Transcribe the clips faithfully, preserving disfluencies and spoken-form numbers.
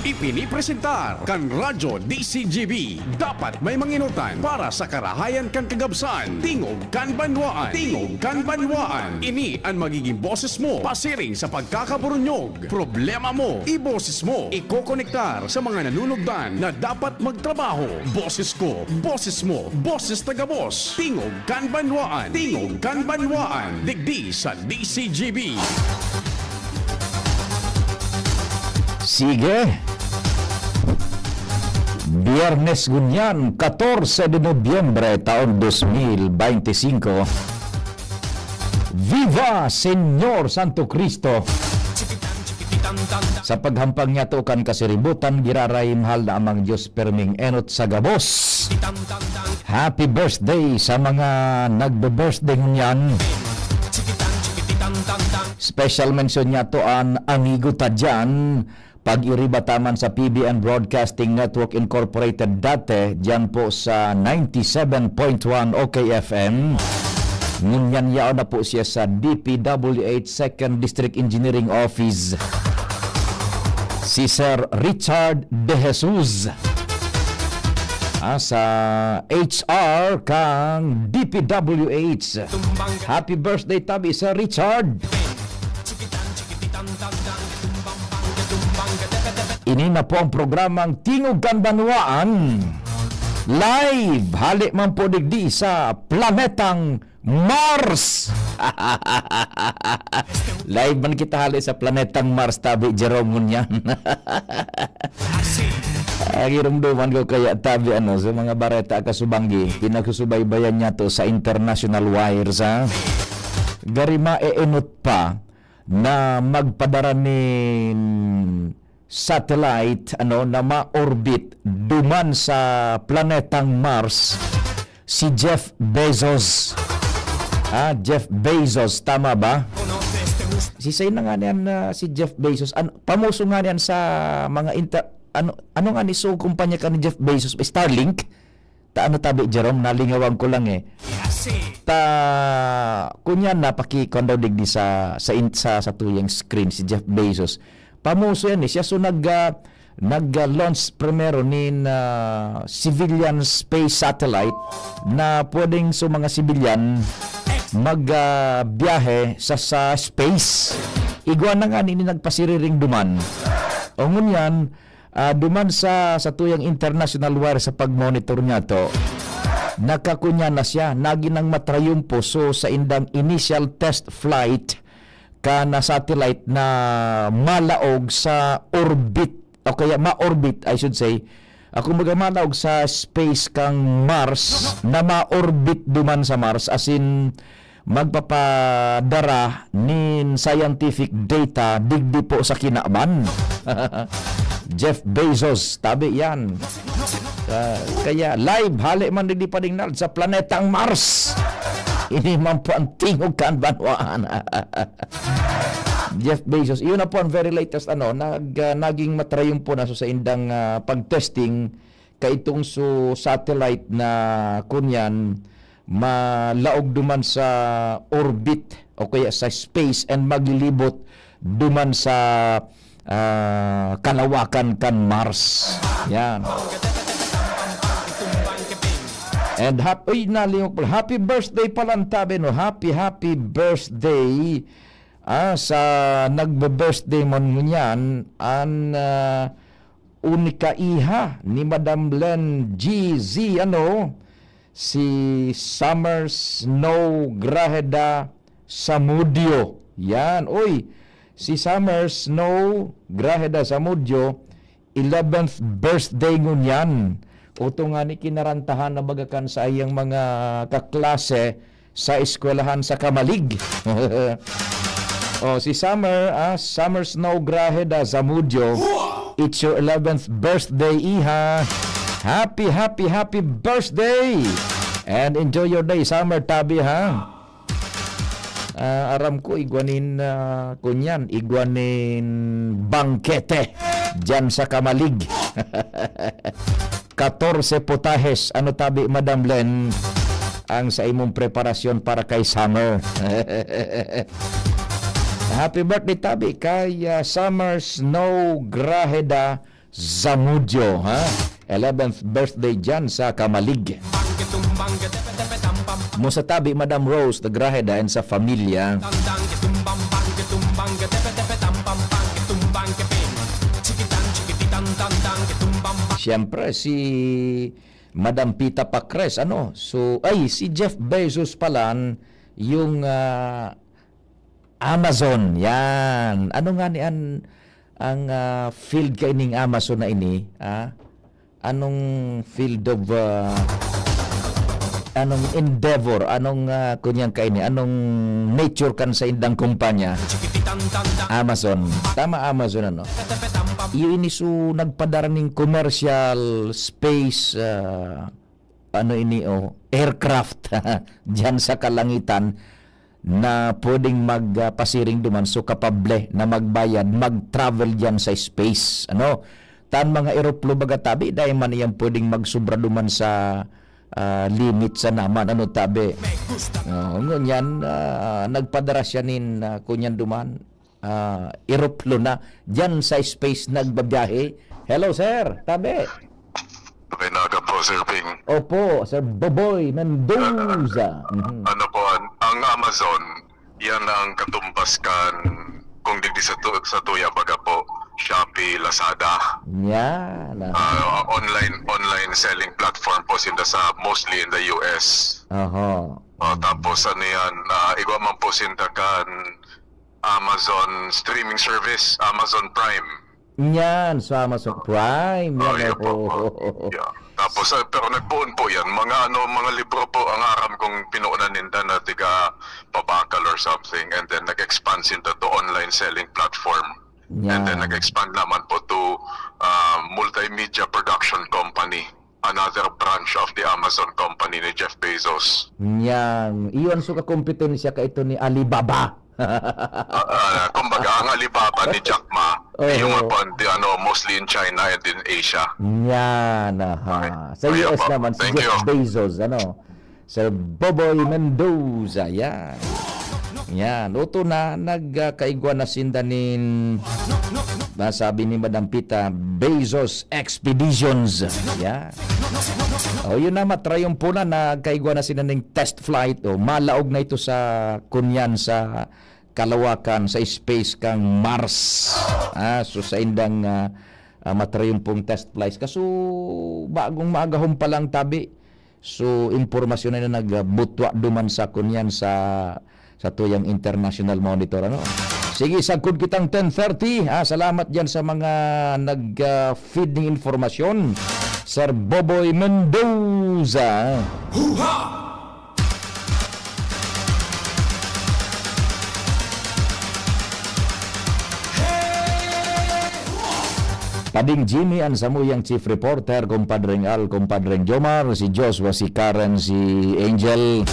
Ipinipresentar kan Radyo D C G B. Dapat may manginutan para sa karahayan kan kagabsan. Tingog kan banwaan. Tingog kan banwaan. Ini an magiging boses mo pasiring sa pagkakaburunyog. Problema mo, iboses mo. Ikokonektar sa mga nanunugdan na dapat magtrabaho. Boses ko, boses mo, boses taga-boss. Tingog kan banwaan. Tingog kan banwaan. Digdi sa D C G B. Sige. Biyernes ngunyan, katorse de Nobyembre, taon dos mil beintisinko. Viva Señor Santo Cristo! Sa paghampang niyato kan kasiributan, giraray mahal na Amang Diyos, perming enot sa gabos. Happy birthday sa mga nagbe-birthday ngunyan. Special mention niyato an amigo ta diyan, pag-iriba ta man sa P B N Broadcasting Network Incorporated dati, diyan po sa ninety-seven point one O K F M. Ngunyan yaon na po siya sa D P W H Second District Engineering Office. Si Sir Richard De Jesus. Ah, sa H R kang D P W H. Happy birthday, tabi, Sir Richard. Ini na po ang programang Tingog kan Banwaan. Live, hali man po digdi sa planetang Mars. Live man kita hali sa planetang Mars, tabi Jerome ngunyan. Ang irumduman ko kaya, tabi, ano, sa mga bareta kasubanggi, pinagsusubaybayan niya to sa international wires, ha? Gari maeenot pa na magpadara nin satellite, ano, na ma-orbit duman sa planetang Mars, si Jeff Bezos. Ah, Jeff Bezos, tama ba? Si say na nga niyan na si Jeff Bezos, ano, pamuso nga niyan sa mga inter-, ano, ano nga ni so kumpanya ka ni Jeff Bezos, Starlink? Ta ano tabi, Jerome, nalingawan ko lang eh. Ta, kunyan, napaki-, kuwan daw digdi sa, sa in-, sa, sa tuyang screen, si Jeff Bezos. Pamuso yan eh. Siya so nag, ah, nag, ah, launch primero nin, ah, civilian space satellite na pwedeng so mga civilian mag, ah, biyahe sa, sa space. Igwa na nga nini nagpasiriring duman. O ngunyan, ah, duman sa, sa tuyang international wire sa pag-monitor niya to, nakakunya na siya, nagin ang matrayumpo. So, sa indang initial test flight, ka na satellite na malaog sa orbit, o kaya ma-orbit, I should say, ah, kumbaga, malaog sa space kang Mars, na ma-orbit duman sa Mars, as in, magpapadara nin scientific data digdi po sa kinaban. Jeff Bezos, tabi yan. Ah, kaya live, hali man digdi pa ding nal sa planetang Mars. Ini man po ang tingog kan banwaan. Jeff Bezos, iyon na po ang very latest, ano, nag, ah, naging matrayumpo na so sa indang, ah, pag-testing kaitong so satellite na kunyan malaog duman sa orbit o kaya sa space and maglilibot duman sa, ah, kalawakan kan Mars. Yan. And hap-, uy, nalimot pala. Happy birthday pala, tabi, no? Happy, happy birthday, ah, sa nagbe-birthday man ngunyan, an, ah, unikaiha ni Madam Len G Z, ano, si Summer Snow Grajeda Zamudio. Yan, uy, si Summer Snow Grajeda Zamudio, eleventh birthday ngunyan. Oto nga ni kinarantahan na bagakan sa iyang mga kaklase sa eskwelahan sa Camalig. Oh, si Summer, ah, Summer Snow Grajeda Zamudio, it's your eleventh birthday, iha. Happy, happy, happy birthday! And enjoy your day, Summer, tabi, ha? Ah, aram ko, igwa nin, ah, kunyan, igwa nin bangkete dyan sa Camalig. Katorse putahes, ano tabi, Madam Len, ang sa imong preparasyon para kay Summer? Happy birthday tabi kay, ah, Summer Snow Grajeda Zamudio, ha? Eleventh birthday dyan sa Kamalig. Mo sa tabi, Madam Rose Nagraheda and sa familia. Siyempre, si Madam Pita Pacres, ano? So, ay, si Jeff Bezos palan, yung, ah, Amazon, yan. Ano nga ni an, ang, ah, field kaining Amazon na ini, ah? Anong field of, ah, anong endeavor, anong, ah, kunyang kaini, anong nature kan sa indang kumpanya? Amazon. Tama, Amazon, ano? Iyo ini su nagpadara ning commercial space, ah, ano ini, oh, aircraft diyan sa kalangitan na pwedeng mag, ah, pasiring duman. So, kapable na magbayad, mag-travel diyan sa space. Ano? Tan mga eroplo baga tabi, dai man iyan pwedeng magsubra duman sa, ah, limit sa naman. Ano tabi? Oh, ngunyan, ah, nagpadara siya nin, ah, kunyan duman, ah, eroplo na. Diyan sa space nagbabiyahe. Hello, sir. Tabi. May naga po, Sir Ping. Opo, Sir Boboy Mendoza. Mhm. Ano po, ang, ang Amazon, yan ang katumbas kan, kung digdi sa, tu- sa tuya baga po, Shopee, Lazada. Yan. Ah. Ah, online online selling platform po sinda sa mostly in the U S. Oho. Oh, tapos ano yan, ah, igwa man po sinda kan Amazon streaming service, Amazon Prime. Yan, sa Amazon Prime. Oh, Yan, yun po. oh. Yeah. Tapos, ah, pero nagpoon po yan. Mga ano, mga libro po ang aram kong pinuunan ninda na tiga pabakal or something. And then nag-expand sinda to online selling platform. And then Yan. nag-expand naman po to ah, multimedia production company. Another branch of the Amazon company ni Jeff Bezos. Yan. Iyon so kakompetensya ka ito ni Alibaba. Ah, kumbaga, ang Alibaba ni Jack Ma, Oo. yung mga pan-, di, ano, mostly in China and in Asia. Yan, aha. Sa Ayun U S po. naman, si Thank Jeff you. Bezos, ano? Sir Boboy Mendoza, yan. Yan. Uto na, nagkaigwa na sinda nin, nasabi ni Madam Pita, Bezos Expeditions. Yan. O, yun na, matrayumpo na, nagkaigwa na sinda ning test flight. O, malaog na ito sa kunyan sa kalawakan, sa space kang Mars. Ah, so sa indang, ah, ah, matrayumpong test flights. Kaso, bagong maagahon pa lang tabi. So, impormasyon na nagbutwa duman sa kunyan sa, sa tuyang international monitor, ano? Sige, sagkod kitang ten thirty. Ah, salamat diyan sa mga nag, ah, feed ning impormasyon. Sir Boboy Mendoza. Pading Jimmy, ang samuyang chief reporter, Kumpadreng Al, Kumpadreng Jomar, si Joshua, si Karen, si Angel,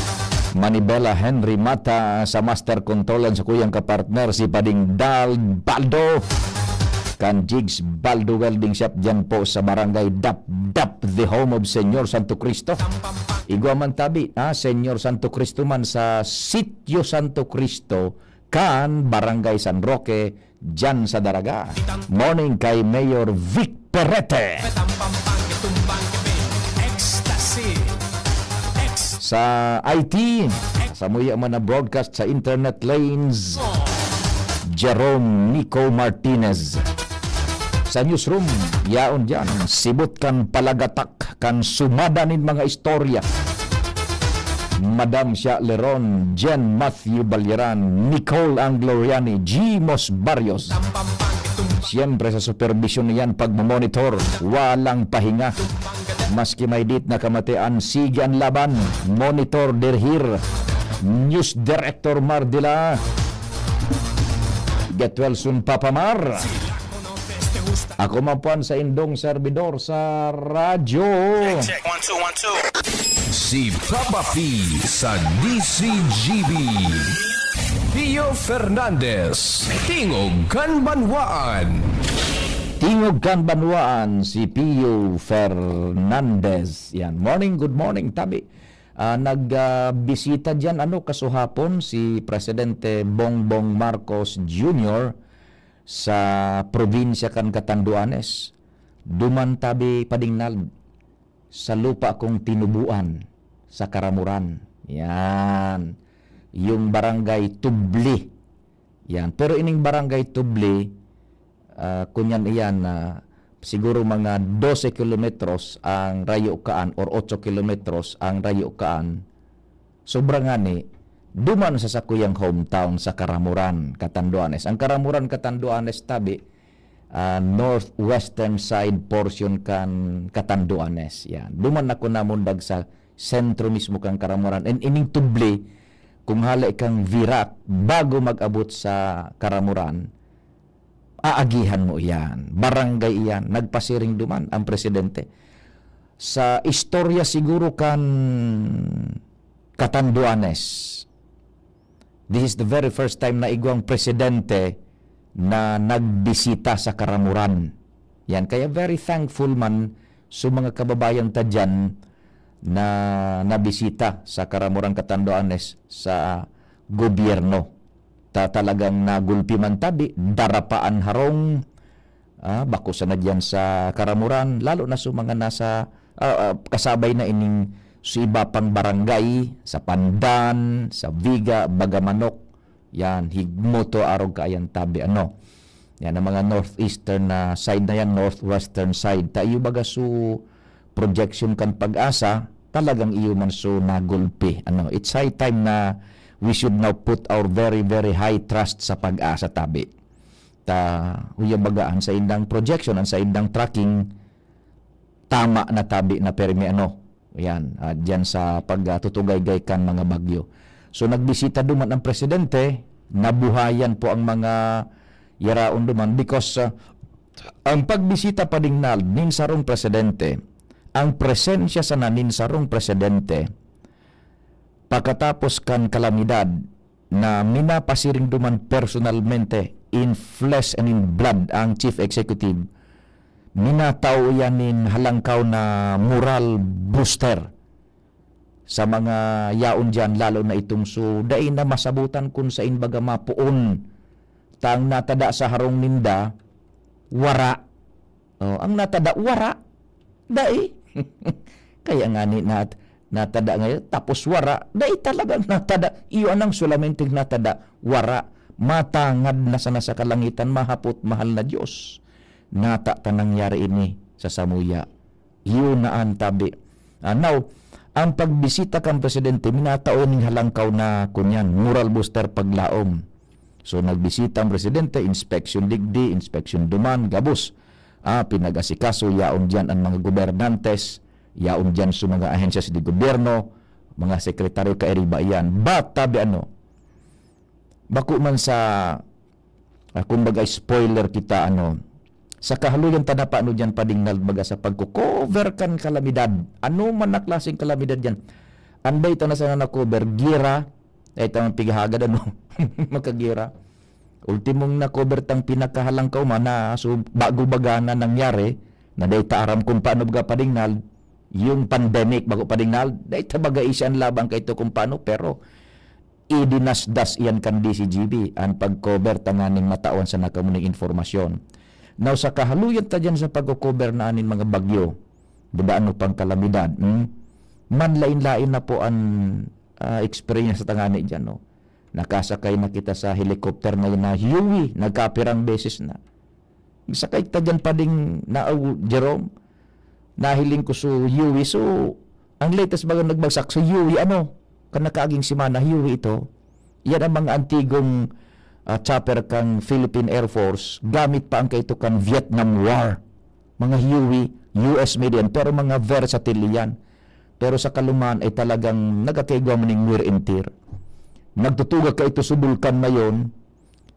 Manibela, Henry Mata, sa master control, ang sa kuyang kapartner, si Pading Dal Baldo, kan Jigs Baldo Welding Shop, dyan po sa Barangay Dapdap, the home of Senyor Santo Cristo. Igwa man tabi, ha, Senyor Santo Cristo man sa Sitio Santo Cristo, kan Barangay San Roque, dyan sa Daraga. Morning kay Mayor Vic Perete. Sa I T, samuya man na broadcast sa internet lanes, Jerome Nico Martinez. Sa newsroom, yaon dyan, sibot kan palagatak kan sumada nin mga istorya. Madam Sha Leron, Jen Matthew Balyeran, Nicole Angloriani, Jimos Barrios. Siyempre sa superbisyon niyan, pagmamonitor, walang pahinga. Maski may dit na kamatian, sige ang laban. Monitor Derhir, News Director Mardila, Get well soon, Papa Mar. Ako man po ang sa indong servidor sa radyo. Check, one, two, one, two. Si Papa P sa D C G B. Pio Fernandez, Tingog kan Banwaan. Tingog kan Banwaan, si Pio Fernandez. Yan. Morning, good morning, tabi. Ah, nagbisita diyan, ano, kasuhapon si Presidente Bongbong Marcos Junior sa probinsya kan Catanduanes. Duman tabi padingnal sa lupa kong tinubuan sa Karamoran. Yan. Yung Barangay Tubli. Yan. Pero ining Barangay Tubli, ah, kunyan iyan na siguro mga dose kilometros ang rayo kaan or otso kilometros ang rayo kaan. Sobra ngani, duman sa sakuyang hometown sa Karamoran, Catanduanes. Ang Karamoran, Catanduanes, tabi, ah, northwestern side portion kan Catanduanes. Yan. Duman ako namundag sa sentro mismo kan Karamoran. And ining Tubli, kung hala kang Virac, bago mag-abot sa Karamoran, aagihan mo iyan. Barangay iyan. Nagpasiring duman ang presidente. Sa istorya siguro kan Catanduanes, this is the very first time na igwang presidente na nagbisita sa Karamoran. Yan, kaya very thankful man sa mga kababayan ta dyan na nabisita sa Karamoran, Catanduanes sa gobyerno. Ta-, talagang nagulpi man tabi, darapaan harong, ah, bako sana diyan sa Karamoran, lalo na sa mga nasa, ah, ah, kasabay na ining sa iba pang barangay, sa Pandan, sa Viga, Bagamanok, yan, Higmoto, arog kaayan tabi, ano. Yan, ang mga northeastern na side na yan, northwestern side. Ta iyo baga su projection kan PAGASA, talagang iyo man su nagulpi. Ano, it's high time na we should now put our very, very high trust sa PAGASA tabi. Ta, uya baga, ang saindang projection, ang saindang tracking, tama na tabi na permi, ano. Yan, ah, diyan sa pag, ah, tutugaygay kan mga bagyo. So, nagbisita duman ang presidente, nabuhayan po ang mga yaraon duman because, ah, ang pagbisita padingnal nin sarong presidente, ang presensya sana nin sarong presidente, pakatapos kan kalamidad, na minapasiring duman personalmente, in flesh and in blood, ang chief executive, minatao iyan nin halangkaw na moral booster sa mga yaon diyan, lalo na itong so, dai na masabutan kun sain baga mapoon. Ta ang natada sa harong ninda, wara. Oh, ang natada, wara. Dai. Kaya nga ni nat-, natada ngayon, tapos wara. Dai talagang natada. Iyo anang solamente natada, wara. Matangad na sana sa kalangitan, mahapot, mahal na Diyos. Nata ta nangyari ini sa samuya. Iyo na an tabi. Ah, now, ang pagbisita kan presidente, minatao ning halangkaw na, kunyan, moral booster paglaom. So, nagbisita ang presidente, inspection digdi, inspection duman, gabos. Ah, pinag-asikaso, yaon diyan ang mga gobernantes, yaon diyan sa mga ahensyas de gobyerno, mga sekretaryo, kairiba iyan. But, tabi ano, bako man sa, ah, kumbaga, spoiler kita, ano, sa kahaluyan ta na paano diyan padingnal, baga sa pagko-cover kan kalamidad. Ano man na klaseng kalamidad diyan? Anday ta na sana na-cover, gira, ay tamang pighagad, ano, magkagira. Ultimong na-cover tang pinakahalangkaw man na, so, bago baga na nangyari, na dai ta aram kung paano baga padingnal, yung pandemic, bago padingnal, dai ta baga isyan labang kaito kung paano, pero idinasdas iyan kan D C G B, an pag-cover tanganing matawan sana kamo ning impormasyon. Now, sa kahaluyan ta diyan sa pag-cover na aning mga bagyo, baga ano pang kalamidad, hmm? Manlain-lain na po an, ah, experience ta ngani diyan, no? Nakasakay na kita sa helicopter na, na Huey, nagkapirang beses na. Sakay ta diyan pading na, oh, Jerome, nahiling ko so Huey. So, ang latest baga nagbagsak so Huey, ano, kan nakaaging semana, Huey ito. Yan ang mga antigong, ah, chopper kang Philippine Air Force. Gamit pa ang kaito kan Vietnam War. Mga Huey, U S made yan, pero mga versatile yan. Pero sa kaluman ay talagang nagkakaigwa mo ning wear and tear. Nagtutuga ka ito sa bulkan na yon.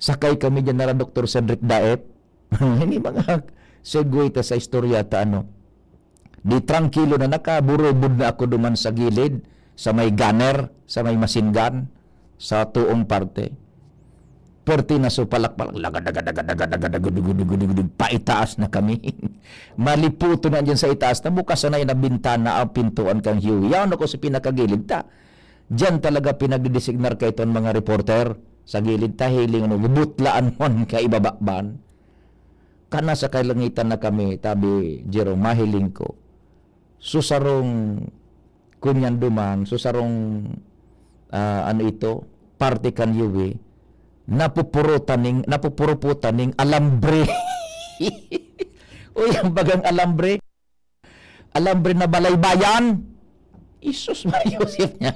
Sakay kami dyan nara Doktor Cedric Daet. Ini mga segue ta sa istorya ta, ano. Di trangkilo na, nakaburubod na ako duman sa gilid, sa may gunner, sa may machine gun, sa tuong parte. Perti na so palakpak, lagad, lagad, lagad, lagad, lagad, lagad, lagad, lagad, lagad, paitaas na kami. Maliputo na dyan sa itaas, nabukas na yung bintana, ang pintuan kang Huey. Yaon ako sa pinakagilid ta. Diyan talaga pinagdidesignar ka iton mga reporter sa gilid ta, hiling ano, butlaan mo ang kaibaba ban. nasa kalangitan na kami, tabi, Jerome, mahiling ko. So, sarong, kunyan duman, so, sarong, ah, ano ito, parte kan U V, napupurutan ning, napupuruputan ning alambre. Uy, ang bagang alambre, alambre na balaybayan. Isus, Maria Joseph niya.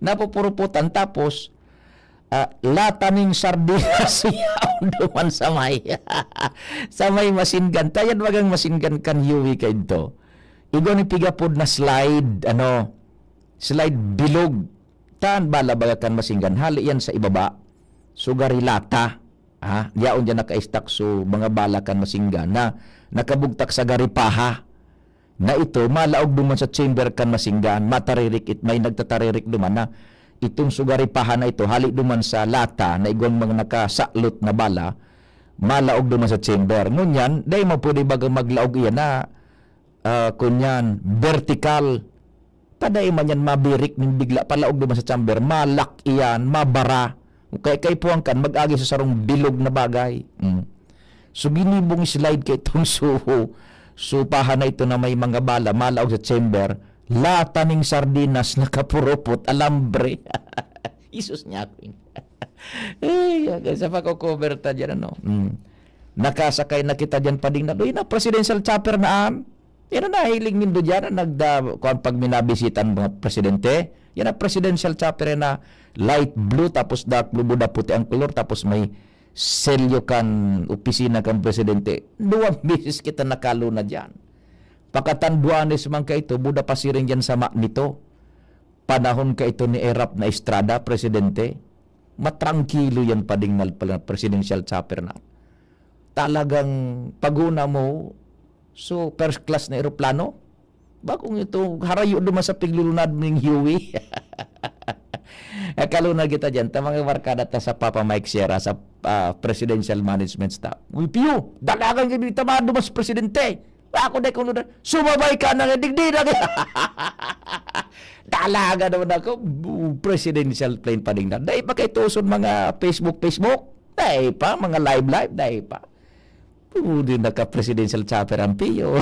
Napupuruputan, tapos, ah, lata ning sardinas yaon duman sa may, sa may masinggan. Tayad bagang masinggan kan U V kaidto. Igwa ni pigapod na slide, ano, slide bilog. Tan bala baga kan masinggan, hali yan sa ibaba. So, gari lata. Ha? Yaon dyan naka-stack so mga bala kan masinggan na nakabugtak sa gari paha. Na ito, malaog duman sa chamber kan masinggan, mataririk it, may nagtataririk duman na itong sugaripahan na ito, hali duman sa lata na igwang mga nakasalot na bala, malaog duman sa chamber. Ngunyan, dai man pwede baga maglaog iyan na, ah, kunyan, vertical. Tadai man yan mabirik nin bigla, palaog duman sa chamber, malak iyan, mabara. Kaya kaipuhan kan, mag-agi sa sarong bilog na bagay. Mm. So, ginibong slide kay itong su-, supahan na ito na may mga bala, malaog sa chamber, lata ning sardinas, nakapuropot, alambre. Isus niya ako. Ay, sa pagko-cover ta dyan, ano? Mm. Nakasakay na kita dyan, pading na, "Uy, na presidential chopper na an." Yan ang nahiling nindo dyan, ang nagda-, kuwan, pag minabisita ang mga presidente. Yan ang presidential chopper na light blue, tapos dark blue, buda puti ang kolor, tapos may selyo kan opisina kan presidente. Duwang beses kita nakaluna dyan. Pakatanduanes man kaito, buda pasiring dyan sa ma nito. Panahon kaito ni Erap na Estrada, presidente. Matrangkilo yan, padingnal pala, presidential chopper na. Talagang paghuna mo, so, first class na eroplano? Bakong ito, harayo duman sa piglulunad ning hiwi. Nakalunad kita dyan. Ta mga barkada ta sa Papa Mike Sierra, sa, ah, presidential management staff. Uy, Pio, dalagan kayo dito, mga duman sa presidente. Ako na kung lunan, sumabay ka na nga, digdi na nga. Dalagan naman ako, bu-, presidential plane pa rin na. Dahil pa kay tuson mga Facebook, Facebook. Dahil pa, mga live, live, dahil pa. Pwede naka-presidential chopper ang Pio.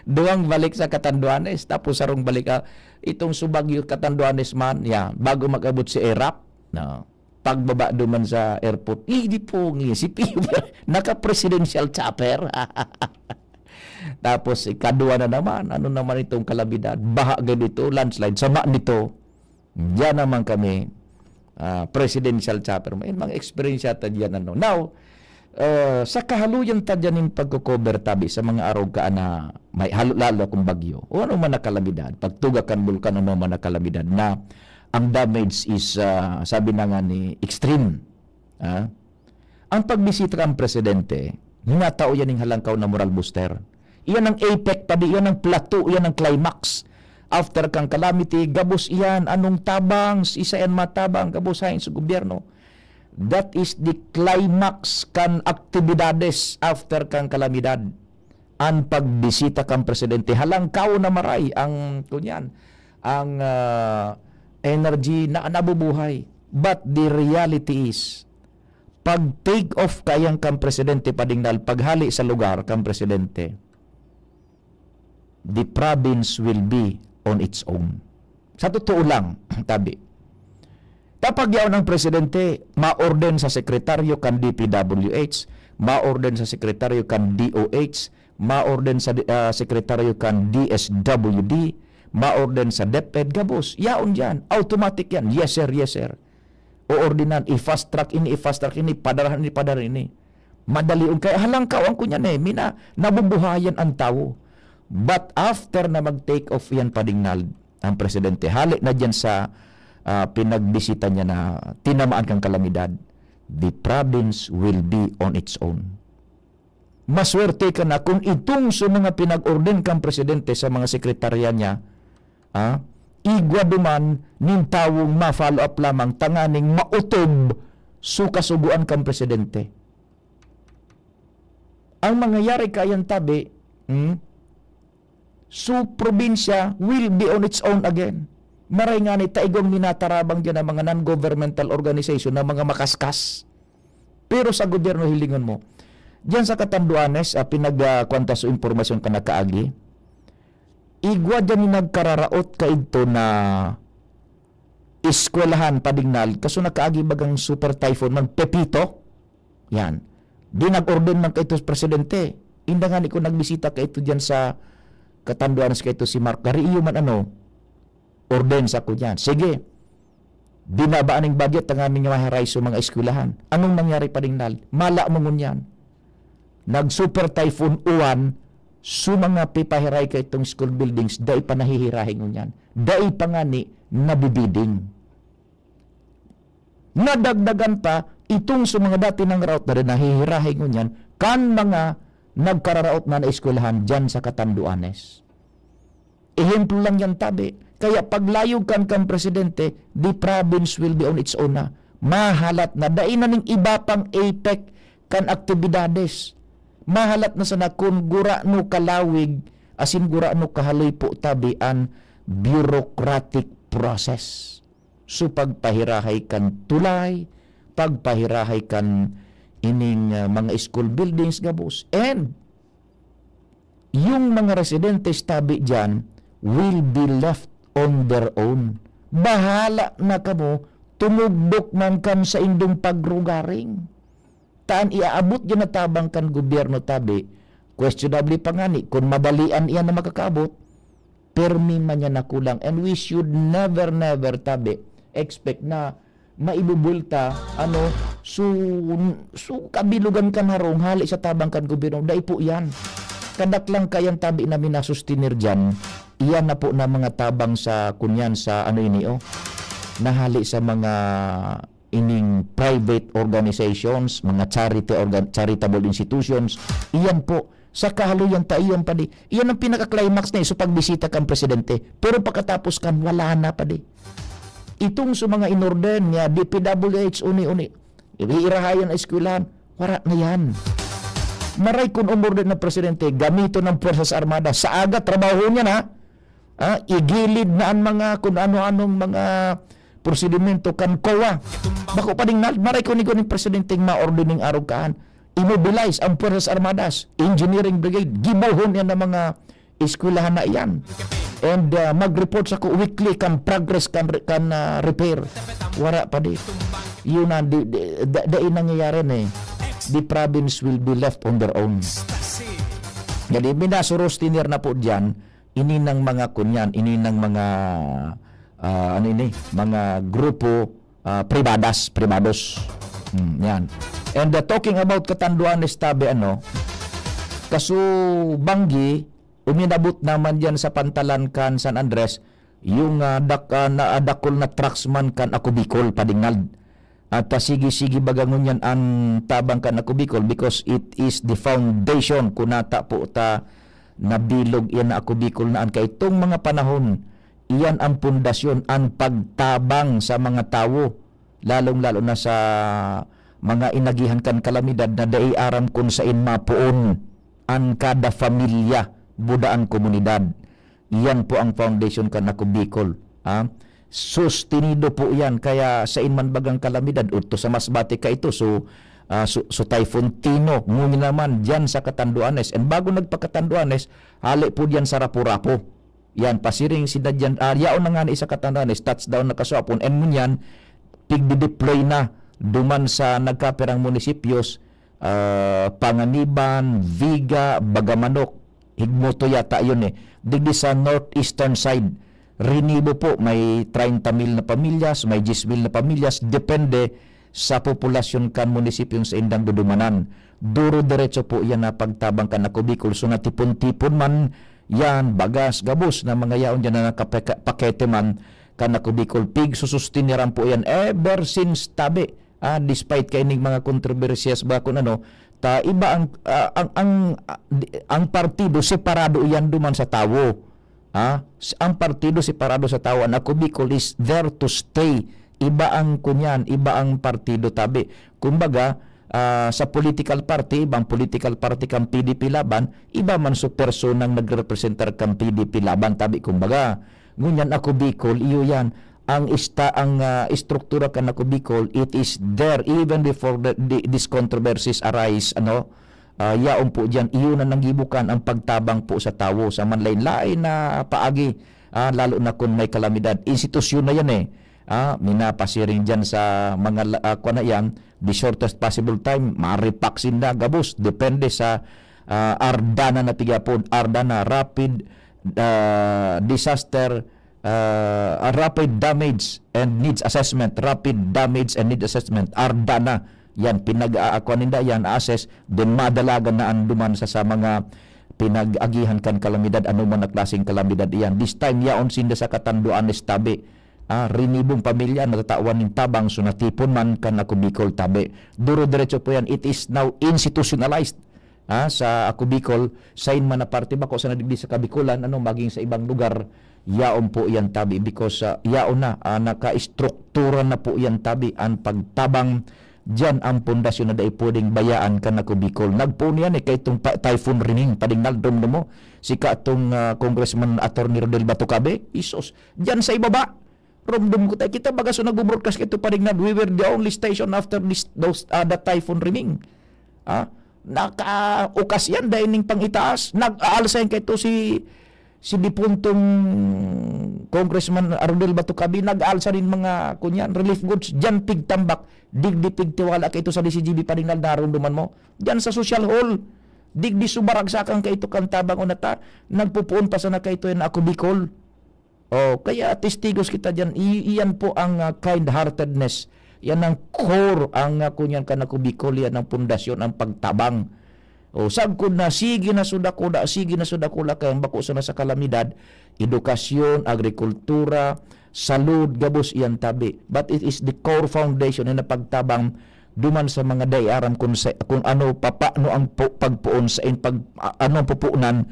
Duwang balik sa Catanduanes, tapos sarong balik, ah, itong Subagyo, Catanduanes man, yan, bago mag-abot si Erap, no? Pagbaba duman sa airport, "Eh, di po, ngi-, si Pio, naka-presidential chopper." Tapos, ikaduwa na naman, ano naman itong kalamidad? Baha ganito, landslide, sama nito. Diyan naman kami, ah, presidential chopper. May mga experience yata diyan, ano. Now, ah, sa kahaluyan ta diyan ning pagko-cover tabi sa mga araw ka na may halo-, lalo akong bagyo o ano man na kalamidad, pagtuga kan bulkan, ano man na kalamidad, na ang damage is, ah, sabi na nga ni, extreme. Ah? Ang pagbisita kan presidente, hinatao yan ning halangkaw na moral booster. Iyan ang apex, padi, iyan ang plateau, iyan ang climax. After kang calamity, gabos iyan, anong tabang, isa yan matabang, gabos hain sa gobyerno. That is the climax kan aktibidades after kang kalamidad. An pagbisita kan presidente, halangkaw na maray ang, kunyan, ang, ah, energy na nabubuhay. But the reality is, pag take off kaiyan kan presidente, padingnal, paghali sa lugar kan presidente, the province will be on its own. Sa totoo lang, tabi. Kapag yaon ang presidente, ma-orden sa sekretaryo kan D P W H, ma-orden sa sekretaryo kan D O H, ma-orden sa, ah, sekretaryo kan D S W D, ma-orden sa DepEd, gabos. Yaon diyan. Automatic yan. Yes, sir. Yes, sir. Oordinan, i-fast track ini, i-fast track ini, padarahan ini, padarahan ini. Madali ang kaya halangkaw ang kunyan eh, mina, nabubuhayan ang tawo. But after na mag-take off yan, padingnal, ang presidente, hali na dyan sa, ah, pinagbisita niya na tinamaan kang kalamidad, the province will be on its own. Maswerte ka na kung itong sa mga pinag-order kang presidente sa mga sekretarya niya, ah, igwa duman nin tawong ma-follow up lamang tanganing maotob so kasugoan kang presidente. Ang mangyayari kayan tabi, hmm, so probinsya will be on its own again. Maray nga ni taigong minatarabang dyan ang mga non-governmental organization na mga makaskas. Pero sa gobyerno, hilingon mo, Diyan sa Catanduanes, ah, pinag, ah, kuwan ta so impormasyon kan nakaagi. Igwa diyan ni nagkararaot kaidto na eskwelahan, Padingnal, kaso nakaagi bagang Super Typhoon man, Pepito. Yan. Di nag-order man kaito sa presidente. Inda ngani ko nagbisita kaito diyan sa Catanduanes kaito si Mark. Gari iyo man ano, order sa ko diyan. Sige. Binaba ning budget tanganing mahiray sa mga eskwelahan. Anong nangyari, Padingnal? Mala mo ngunyan. Nag-super typhoon uwan, so mga pipahiray kaitong school buildings, dai pa nahihirahi ngunyan. Dai pa ngani nabibiding. Nadagdagan pa, itong sa mga dati nang raot na rin nahihirahi ngunyan, kan mga nagkararaot na na eskwelahan dyan sa Catanduanes. Ehemplo lang yan, tabi. Kaya paglayog kan, kan presidente, the province will be on its own na. Mahalat na. Dai na ning iba pang effect kan aktibidades. Mahalat na sana kun gurano kalawig, asin gurano kahaloy po, tabi, an bureaucratic process. So, pagpahirahay kan tulay, pagpahirahay kan ining, ah, mga school buildings gabos. And yung mga residentes, tabi, diyan will be left on their own. Bahala na kamo, tumugdok man kan saindong pagrugaring. Taan iaabot diyan na tabang kan gobyerno, tabi. Questionable pa ngani kun madalian iyan na makakaabot, permi man yan nakulang. And we should never, never, tabi, expect na maibubulta, ano, su-, su-, kabilugan kan harong hali sa tabang kan gobyerno. Dai po yan. Kadaklang kayan, tabi, na minasustenir diyan, iyan na po na mga tabang sa, kunyan, sa ano ini, oh, nahali sa mga ining private organizations, mga charity organ-, charitable institutions, iyan po, sa kahaloyan ta iyan, padi. Iyan ang pinaka-climax na iso pagbisita kan presidente. Pero pagkatapos kan, wala na, padi. Itong sa mga inorder niya, D P W H, uni-uni, iirahayan ang eskwelahan, wala na yan. Maray kun umorder na presidente, gamiton ang Puwersas Armadas. Sa aga, trabaho niya na. Ah, igilid na ang mga kun ano-anong mga prosedimento kan COA. Bako pa ding nal-, maray ko ni, ko ning presidenteng maorder ning arog kaan. Imobilize ang Puwersas Armadas, Engineering Brigade, gibohon yan ng mga eskwelahan na iyan. And, ah, mag-report sa ko weekly kan progress kan re-, kan, ah, repair. Wara pa di. Yun na, di, di, da-, dai nangyayari na eh. The province will be left on their own. Jadi, minasuros tinir na po diyan, ini ng mga kunyan, ini ng mga, ah, ano ini, mga grupo, ah, pribadas, pribados. Hmm, yan. And, ah, talking about Catanduanes, tabi, ano, kaso banggi, uminabot naman diyan sa pantalan kan San Andres, yung, ah, dak-, ah, na, ah, dakul na trucks man kan Ako Bicol, padingnad. At, ah, sige-sige baga ngunyan an tabang kan Ako Bicol because it is the foundation. Kunata po ta nabilog iyan na Ako Bicol na an kaitong mga panahon, iyan ang pundasyon, an pagtabang sa mga tawo, lalong-lalo na sa mga inagihan kan kalamidad na dai aram kun sain mapoon an kada pamilya, buda an komunidad. Iyan po ang foundation kan Ako Bicol, ha? Sustenido po iyan, kaya sain man bagang kalamidad, udto sa Masbate kaito, so, ah, so, so Typhoon Tino, ngunyan naman diyan sa Catanduanes. And bago nagpa-Catanduanes, hale po diyan sa Rapu-Rapu. Yan, pasiring sila diyan, ah, yaon na ngani sa Catanduanes, touchdown na kaswapon, and ngunyan, pigdi-deploy na duman sa nagkapirang munisipyos, ah, Panganiban, Viga, Bagamanok, Higmoto yata yun eh. Digdi sa northeastern side, Rinibo po, may treinta mil na pamilyas, may diyes mil na pamilyas, depende sa populasyon kan munisipyong saindang dudumanan. Duro-diretso po yan na pagtabang kan Ako Bicol. So, natipon-tipon man yan, bagas, gabos na mga yaon dyan na nakapaka-, pakete man kan Ako Bicol. Pigsusustiniran po yan ever since tabi. Ah, despite kaining mga kontrobersyas ba kun ano, ta iba ang, ah, ang, ang, ah, di, ang partido separado iyan duman sa tawo. Ah, s-, ang partido separado sa tawo. Ang Ako Bicol is there to stay. Iba ang kunyan, iba ang partido tabi. Kumbaga, ah, sa political party, ibang political party kan P D P Laban, iba man so personang nagrepresentar kan P D P Laban tabi. Kumbaga, ngunyan Ako Bicol, iyo yan. Ang ista-, ang, ah, estruktura kan Ako Bicol, it is there even before the, the, these controversies arise, ano, Ah, yaon po diyan, iyo na nanggibo kan ang pagtabang po sa tawo sa manlain-lain na paagi, ah, lalo na kun may kalamidad. Institusyon na yan, eh. Ah, minapasiring diyan sa mga la-, ah, kuwan na yan, the shortest possible time, ma-repack sinda gabos, depende sa, ah, ARDANA na tigapon, ARDANA, Rapid, ah, Disaster, ah, Rapid Damage and Needs Assessment, Rapid Damage and Needs Assessment, ARDANA. Yan, pinag-aakuan ninda yan, assess, then madalagan na an duman sa, sa mga pinag-agihan kan kalamidad, ano man na klaseng kalamidad iyan. This time, yaon sinda sa Catanduanes tabi. Ah, rinibong pamilya natatawan nin tabang, so natipon man kan Ako Bicol tabi. Duro-diretso po yan. It is now institutionalized, ah, sa Ako Bicol, sain man na parte, bako sana digdi sa Kabicolan, ano, maging sa ibang lugar, yaon po yan tabi. Because, ah, yaon na, ah, naka-estruktura na po yan tabi, ang pagtabang diyan ang pundasyon na dai pwedeng bayaan kan Ako Bicol. Nagpoon yan, eh, kay itong pa-, Typhoon Riming, padingnal, dumdumo. Si katong, ah, Congressman Attorney Rodel Batucabe, isos, diyan sa ibaba. Romdom ko tayo. Kita baga so nagbo-broadcast kaito, padingnal, we were the only station after this, those, ah, the Typhoon Riming. Ah, nakaukas yan, dahil ning pangitaas. Nag-aalsa yan kaito si, si dipuntong Congressman Rodel Batucabe, nag-aalsa rin mga, kunyan, relief goods. Diyan pigtambak, digdi pigtiwala kaito sa D C G B, padingnal, narumduman mo. Diyan sa social hall, digdi subaragsakan kaito kan tabang o nata, nagpupuon pa sana kaito yan na Ako Bicol. Oh, kaya testigos kita diyan. I-, iyan po ang, ah, kind-heartedness. Yan ang core, ang, ah, kunyan kan Ako Bicol, yan ang pundasyon, ang pagtabang. Oh, sagkod na, sige na so dakula, sige na so dakula, kaya ang bako sana sa kalamidad, edukasyon, agrikultura, salud, gabos iyan tabi. But it is the core foundation na pagtabang duman sa mga dai aram kung sa, kung ano, papano ang pu-, pagpoon sa in-, pag, a-, ano ang pupunan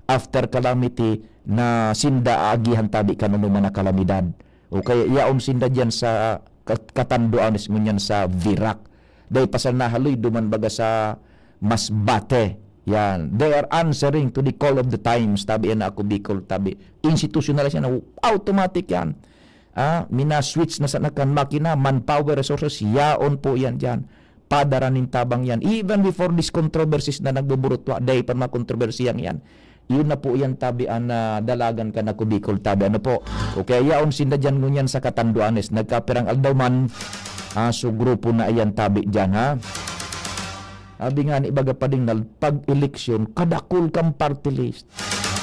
after calamity na sinda aagihan tabi kan anoman na kalamidad. O kaya yaon sinda diyan sa Kat-, Catanduanes ngunyan sa Virac. Dai pa sa nahaloy duman baga sa Masbate. Yan. They are answering to the call of the times, tabi yan na Ako Bicol, tabi. Institutionalize yan, automatic yan. Ah, mina-switch na sana kan makina, manpower, resources, yaon po yan diyan. Padara nin tabang yan. Even before these controversies na nagbuburutwa, dai pa mga kontrobersiyang yan. Yun na po yan, tabi, an, ah, dalagan kan Ako Bicol, tabi. Ano po? Okay, yaon sinda diyan ngunyan sa Catanduanes. Nagkapirang aldaw man, ah, so grupo na yan, tabi, diyan, ha? Abi nga ni baga padingnal, pag eleksyon, kadakul kan party list.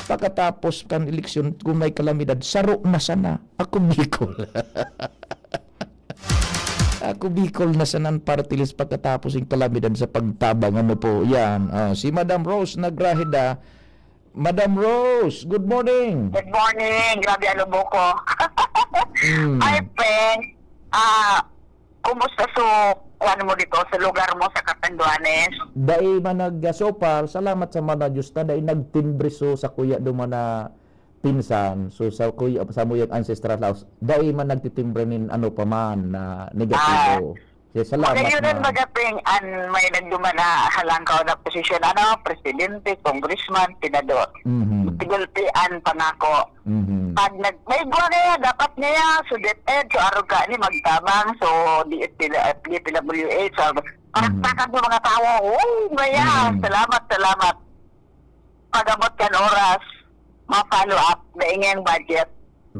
Pagkatapos kan eleksyon, kung may kalamidad, saro na sana. Ako Bicol. Ako Bicol na sana an party list pagkatapos ng kalamidad sa pagtabang. Ano po? Yan. Ah, si Madam Rose Nagraheda. Madam Rose, good morning. Good morning. Grabe, alubo ko. Mm. Ay, Peng. Ah, kumusta so, ano mo dito, sa lugar mo, sa Catanduanes? Dai man nag-, so far, salamat sa mga Diyos ta, dai nagtimbre so sakuya duman na pinsan. So, sakuya, samuyang ancestral house, dai man nagtitimbre nin ano pa man na negatibo. Ah. Kaya salamat, Magayon ma'am. Magating an may nagduman na halangkaw na posisyon, ano, presidente, congressman, senador. Mhm. Gulpi an pangako. Mhm. Pag nag-, may buwan na yan, dapat niya, so DepEd, so arog ka ni magtabang, so D P W H, so parakpakan Mhm. sa mga tawo. Oh, maya, Mhm. salamat, salamat. Pag-abot kan oras, ma-follow up, dai ngayang budget.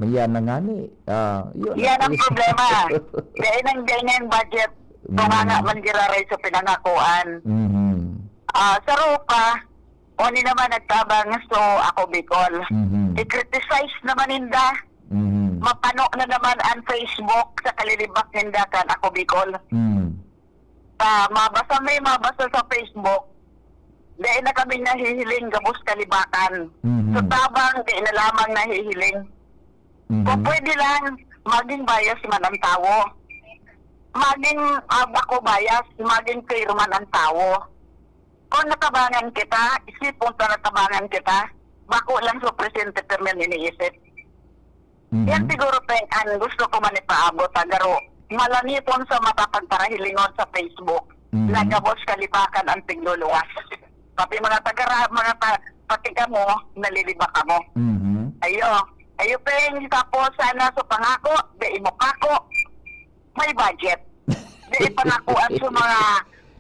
Yan na nga ni. Ah, yun. Yan ang problema. Dai nang, dai ngayang budget. Kung Mm. nga man giraray sa pinangakuan. Mhm. Ah, sa Rupa, oni naman nagtabang so Ako Bicol. Mhm. I-criticize naman ninda. Mhm. Mapano na naman ang Facebook sa kalilibak ninda kan Ako Bicol. Mm. Ah, mabasa, may mabasa sa Facebook, dai na kami nahihiling gabos kalibakan. Mhm. Sa tabang, dai na lamang nahihiling. Mhm. Kung pwede lang, maging bias man ang tawo. Maging, ah, bako bias, maging fair man ang tawo. Kung natabangan kita, isipon ta natabangan kita, bako lang sa presente pirmi an iniisip. Mhm. Yan siguro, Peng, an gusto ko man ipaabot, ha, garo, malaniton sa mata pagparahilingon sa Facebook, Mhm. na gabos kalibakan ang tigluluwas. Pati mga tagara-, mga ta-, pati kamo, nalilibak kamo. Mhm. Ayo, ayo, Peng, tapos sana sa pangako, dai mo kako. May budget. Dai pangakuan sa mga,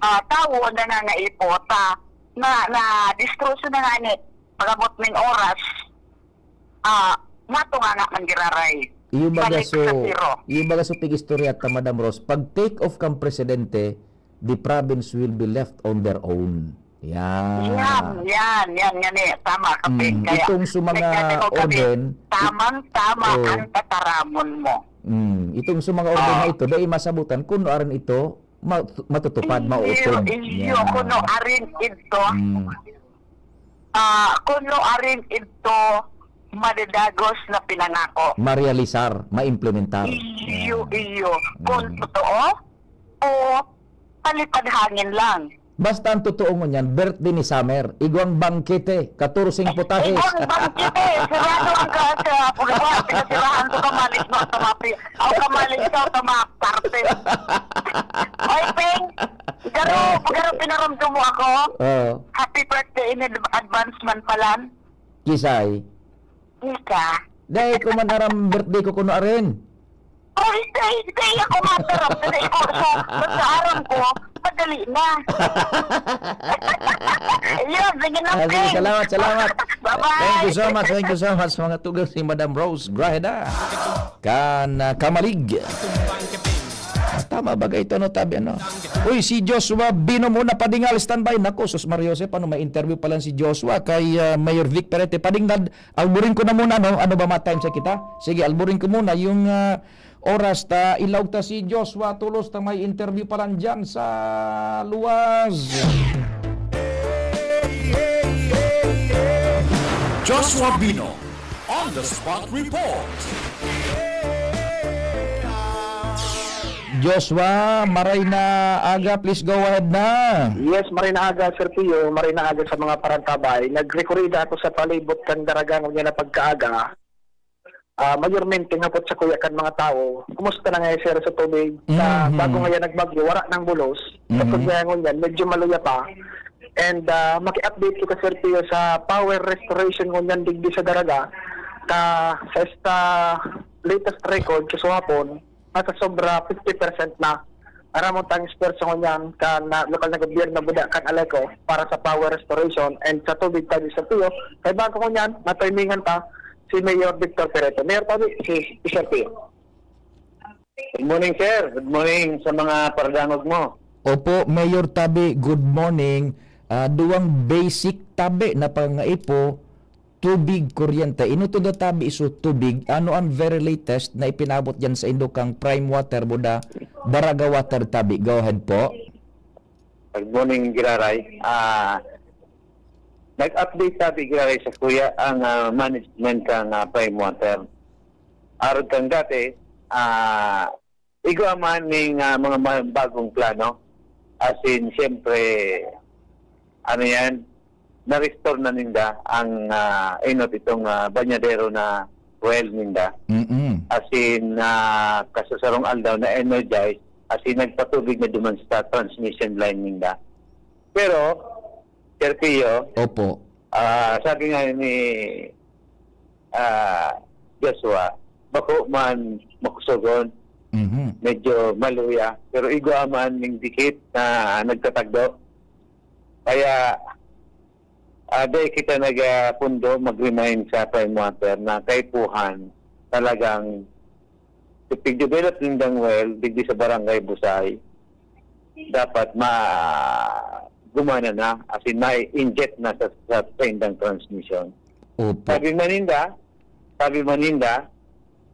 ah, tawo na nangaipot, ah, na, na-destroy na nga ni, pag-abot ning oras, ah, matunga nga man giraray. Iyo baga Balik so, sa zero. Iyo baga so pig-istorya ta, Madam Rose, pag take off kang presidente, the province will be left on their own. Yan. Yan, yan, yan, yan eh. Tama ka, Ping. Mm, Kaya, itong sa mga nagdadangog kami, orden, it-, tamang-tama oh. ang tataramon mo. Mm, itong sa mga orden na Oh. ito, dai masabutan kung arin ito ma-, matutupad, Iyo, mauutog. iyo, Yan. kuno arin ito, Mm. ah, kuno arin ito madadagos na pinangako. Marealisar, maimplementar. Iyo, Yan. iyo. Kung Mm. totoo, o palipad hangin lang. Basta ang totoo ngunyan, birthday ni Summer. Igwang bangkete, katorseng putahe. Igwang bangkete, sirado ang ka-, sa pulwa, pinasirahan ko kamalis mo, tamapi. Aw, kamalis ka, tamaparte. Oy, Ping, garo, Ah. garo pinaramdam mo ako. Oo. Happy birthday in adv-, advance man palan. Kisay? Ika. Dai ko man aram birthday ko kuno arin. Oh, hindi, hindi ako matarap. Hindi ko, so, basta aram ko, madali na. Yun, sige na, Ah, sige, Ping. salamat, salamat. Bye-bye. Thank you so much, thank you so much, mga tugang ni Madam Rose Grajeda. Kan, ah, Kamalig. Tama ba ito, no, tabi, ano? Uy, si Joshua Bino muna padingal, standby. Naku, sus, Mario Jose, paano may interview pa lang si Joshua kay, ah, Mayor Vic Perete? Padingal, alburin ko na muna, no? Ano ba, ma-time check kita? Sige, alburin ko muna yung, ah, oras ta. Ilaog ta si Joshua, tulos ta may interview pa lang dyan sa luwas. Joshua Bino on the spot report. Joshua, maray na aga, please go ahead na. Yes, maray na aga, Sir Pio, maray na aga sa mga parantabay. Nagrekorida ako sa palibot kan Daraga ngunyan na pagkaaga. Ah, mayormente ngapot sa kuya kan mga tawo. Kumusta na nga, sir, sa tubig? Sa Mhm. bago ngayon nagbagyo, wara nang bulos. Sa Mhm. pagkaya ngunyan, medyo maluya pa. And, ah, maki-update ko ka, Sir Pio, sa power restoration ngunyan digdi sa Daraga. Ka, sa esta latest record, kasuhapon, nasa sobra fifty percent na. Aram mo tang esfuerso ngunyan kan, ah, lokal na gobyerno, buda kan Aleco para sa power restoration and sa tubig tabi sa Pio. Kay bago ngunyan, natimingan pa si Mayor Victor Perete. Mayor tabi, si, si Sir Pio. Good morning, sir. Good morning sa mga paradangog mo. Opo, Mayor tabi, good morning. Ah, duwang basic tabi na pangaipo, tubig, kuryente. Inutod na tabi iso tubig. Ano ang very latest na ipinabot diyan sa indo kang Prime Water, buda, Daraga Water tabi? Go ahead po. Good morning, Giraray. Ah, nag-update tabi, Giraray, sa kuya ang, ah, management kang, ah, Prime Water. Arog kang dati, ah, igwa man ning, ah, mga ma-, bagong plano. As in, siyempre, ano yan, na-restore na ninda ang, ah, inot itong, ah, banyadero na well ninda. Mm-mm. As in, ah, kasasarong aldaw na energized, as in, nagpatubig na duman sa transmission line ninda. Pero, Sir Pio, Opo. ah, sabi nga ni, ah, Joshua, bako man makusogon, Mhm. medyo maluya, pero igwa man ning dikit na nagtatagdo. Kaya, ah, dai kita nagapundo mag-remind sa Prime Water na kaipuhan talagang tig-develop nindang well digdi sa Barangay Busay, dapat ma-, gumana na, as in, ma-inject na sa, sa, sa indang transmission. Opo. Sabi man ninda, sabi man ninda,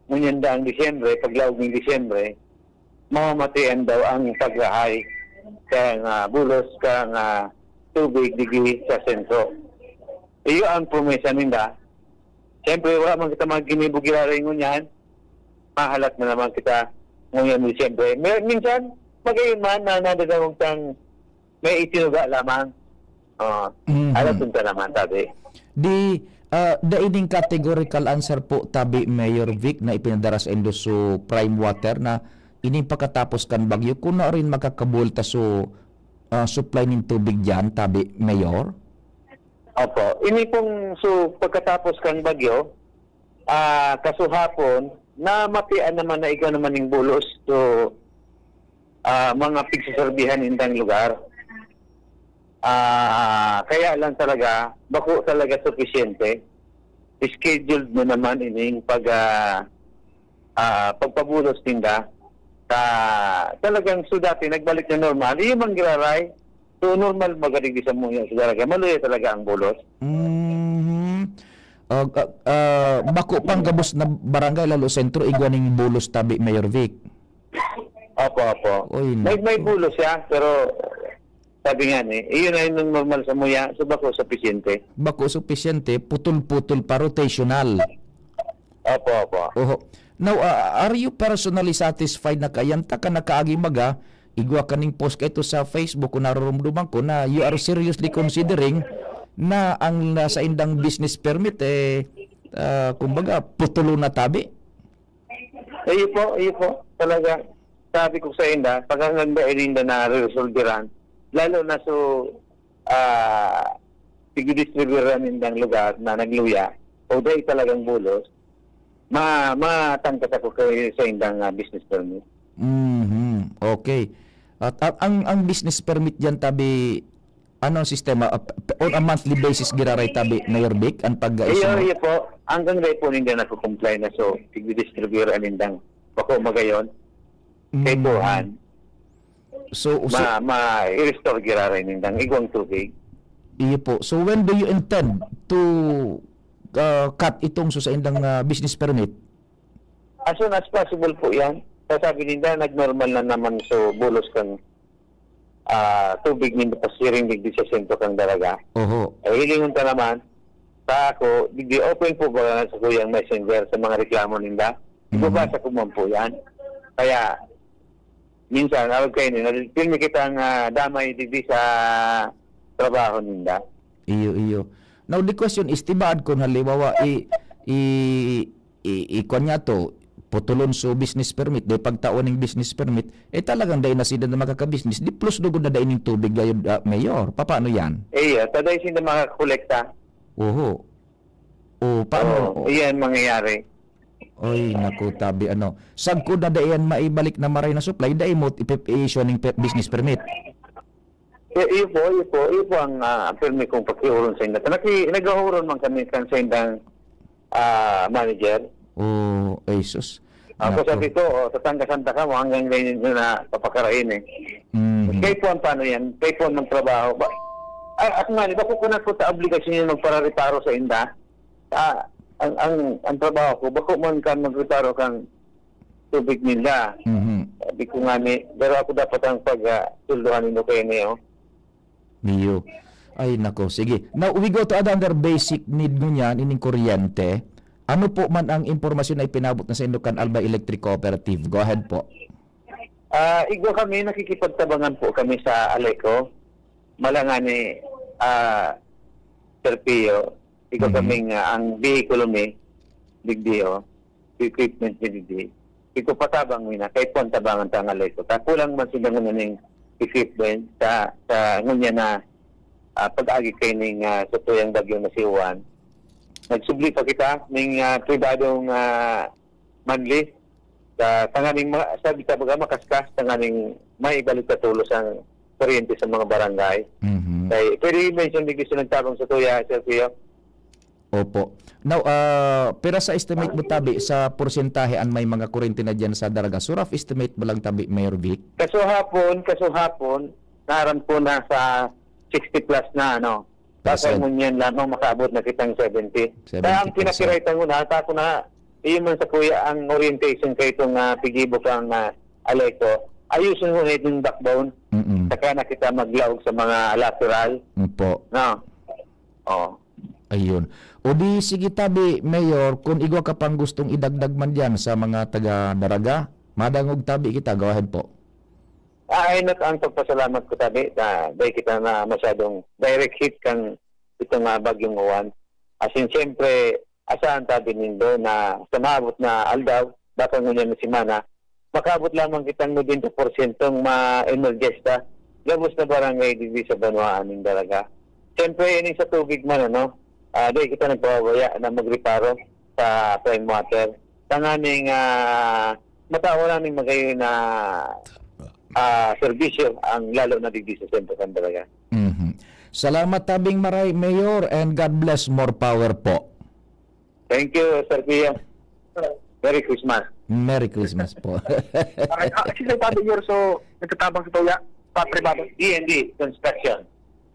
ngunyan daang Disyembre, paglaog ning Disyembre, mamamatian daw ang pagrahay kang, ah, bulos kang, ah, tubig digdi sa sentro. Iyo ang promesa ninda. Siyempre, wala man kita mga ginibo giraray ngunyan. Mahalat na naman kita ngunyan, Disyembre. May, minsan, magayon man na nadadangog tang may itinuga lamang. Oo. Mhm. Alam ka naman, tabi. Di, ah, dai ning categorical answer po, tabi, Mayor Vic, na ipinadara sa indo so Prime Water na ining pagkatapos kan bagyo, kun na rin makakabulta so, ah, supply nin tubig diyan, tabi, Mayor? Opo. Ini pong, so, pagkatapos kan bagyo, ah, kasuhapon, namatian naman na igwa naman ning bulos. So, ah, mga pigsaserbihan indang lugar. Ah, kaya lang talaga, bako talaga supisyente. Scheduled na naman ining pag, ah, ah, pagpabulos ninda. Ka, talagang so dati nagbalik na normal. Iyo man giraray. So normal baga digdi samuya sa talaga. Maluya talaga ang bulos. Mhm. Ah, ah, ah, bako pang gabos na barangay, lalo sentro, igwa ning bulos tabi, Mayor Vic. Opo, opo. Oy, May, may naku. bulos siya, pero sabi nga ni, iyon ay nung normal samuya, so bako supisyente. Bako supisyente, putol-putol pa, rotational. Opo, opo. Oho. Now, ah, are you personally satisfied na kaiyan ta kan nakaaging baga, igwa kaning post kaito sa Facebook, kung naroromdoman ko na you are seriously considering na ang nasa indang business permit, eh, ah, kumbaga, putulon na tabi? Iyo po, iyo po. Talaga, sabi ko sa inda, pag hanggang dai ninda nareresolderan, lalo na so, ah, tigdidistribuiran nindang lugar na nagluya, o dai talagang bulos, ma-, matangkas ako kay, sa indang, ah, business permit. Mhm, okay. At, at ang, ang business permit diyan, tabi, ano ang sistema? Ah, p-, p-, on a monthly basis giraray tabi, Mayor Vic, ang pag-, ah, Iyo, isuma? iyo po. Hanggang dai po ninda nagko-comply na, so, tigdidistribuir an indang bako magayon. Kay Mm. Buhan. So, so Ma-, ma-i-restore giraray nindang igwang tubig. Iyo po. So, when do you intend to, ah, cut itong so sa indang, ah, business permit? As soon as possible po yan. Sasabi ninda, nagnormal na naman so bulos kan, ah, tubig nindo pasiring digdi sa sentro kan Daraga. Oho. Eh, hilingon ta naman, sa ako, digdi open po ba sa kuyang messenger sa mga reklamo ninda? Mhm. Ibabasa ko man po yan. Kaya, minsan, arog kayo nila, pirmi kitang, ah, damay digdi sa trabaho ninda. Iyo, iyo. Now, the question is, tibaad kun halimbawa, i-, i-, i-, i-, kwan niya to, putulon so business permit, dai pagtawan ning business permit, eh, talagang dai na sila na makakabisnis. Di plus lugod na dai ning tubig gayod, ah, Mayor. Papaano yan? Eh, yeah, ta dai sila makakolekta. Oho. O, paano? Oo, O. iyan mangyayari. Oy, naku, tabi, ano. Sagkod na dai yan maibalik na maray na supply, dai mo ipe-, i-issue ning pe-, business permit. Eh, iyo po, iyo po, iyo po ang, ah, pirmi kong pakiuron sa inyo. Naki-, naghahuron man kami kan sa indang, ah, manager. Oh, ay sus. Ako Nako. sabi ko, "Oh, tatanggasan ta kamo hanggang ngayon nyo na papakarain eh." Mhm. Kay Puan, paano yan? Kay Puan magtrabaho. Ba, ah, ako nga, di ba, kung kunat ko sa obligasyon yung magparareparo sa inda? Ah, ang, ang, ang trabaho ko, bako man kan magreparo kang tubig nila. Mhm. Sabi ko nga ni, pero ako dapat ang pag, ah, sulduhan nino kayo niyo. Niyo. Ay, nako. Sige. Now, we go to another basic need ngunyan, ining kuryente. Ano po man ang impormasyon na ipinabot na sa inyo kan Albay Electric Cooperative? Go ahead po. Ah, igwa kami, nakikipagtabangan po kami sa Aleco. Malangani, ah, Sir Pio, igwa Mhm. kaming, ah, ang vehikulo mi, digdi, oh, equipment mi digdi. Igwa patabang mi na, kay Puan tabangan ta ang Aleco. Ta kulang man sila ngunyan ning equipment sa, sa ngunyan na, ah, pag-agi kay ning, ah, sa tuyang bagyo na si Juan. Nagsubli pa kita ning, ah, pribadong, ah, manli. Sa tanganing ma-, sabi ta baga makaskas, tanganing maibalik sa tulos ang kuryente sa mga barangay. Mhm. Kay, pwede i-mention digdi sa nagtabang sa tuya, Sir Pio? Opo. Now, ah, pira sa estimate mo tabi sa porsyentahe an may mga kuryente na diyan sa Daraga? So, rough estimate mo lang tabi, Mayor Vic? Kasuhapon, kasuhapon, naaram ko nasa sixty plus na, ano. Baka Percent. ngunyan lamang makaabot na kitang seventy. Kaya ang Seventy percent. pinakiray tango na, ta ako na, iyo man sa kuya ang orientation kay itong, ah, pigibo kang, ah, Aleco. Ayusin mo na itong backbone. Mm-mm. Saka na kita maglaog sa mga lateral. Opo. No? Oh. Ayun. O di, sige tabi, Mayor, kung igwa ka pang gustong idagdag man diyan sa mga taga Daraga, madangog tabi kita. Go ahead po. Ah, ay, nat-, ang pagpasalamat ko tabi, na dahil kita na masyadong direct hit kang itong, ah, bagyong Juan. As in, siyempre, asahan tabi nindo na sa maabot na aldaw, baka ngunyan na semana, makaabot lamang kitang nobenta porsyentong ma-energize ta gabos na barangay digdi sa banwaan ning Daraga. Siyempre, ini sa tubig man, ano, ah, di kita nagpapabaya na magreparo sa prime water. Tanganing, ah, matawaran ning magayon na, ah, serbisyo ang lalo na digdi sa sentro kan Daraga. Mhm. Salamat tabing maray, Mayor, and God bless, more power po. Thank you, Sir Pio. Merry Christmas. Merry Christmas po. Ah, ah, sino tabi, Yor? So, nagtatabang sa tuya? Sa privado? D N D Construction.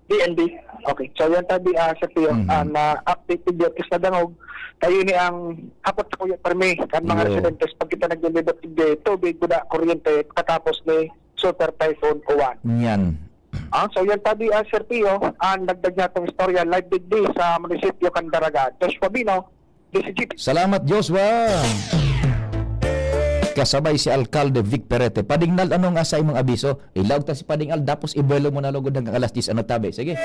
D N D. Okay. So, yan tabi, ah, Sir Pio, Mhm. ah, na updated yun. Kasi nadangog, tayo ni ang hapot sa kuya permi, kan mga Yo. residentes, pag kita naglilibot, hindi, tubig, guda, kuryente, katapos ni Super Typhoon Uwan. Yan. Ah, so yan tabi, ah, Sir Pio, ang dagdag niya itong istorya, live digdi sa munisipyo kan Daraga. Joshua Bino, D C G P. Salamat, Joshua. Kasabay si Alkalde Vic Perete. Padingnal, ano nga sa imong abiso? Ilaog ta si Padingnal, tapos ibuelo mo na lugod hanggang alas diyes, ano tabi? Sige.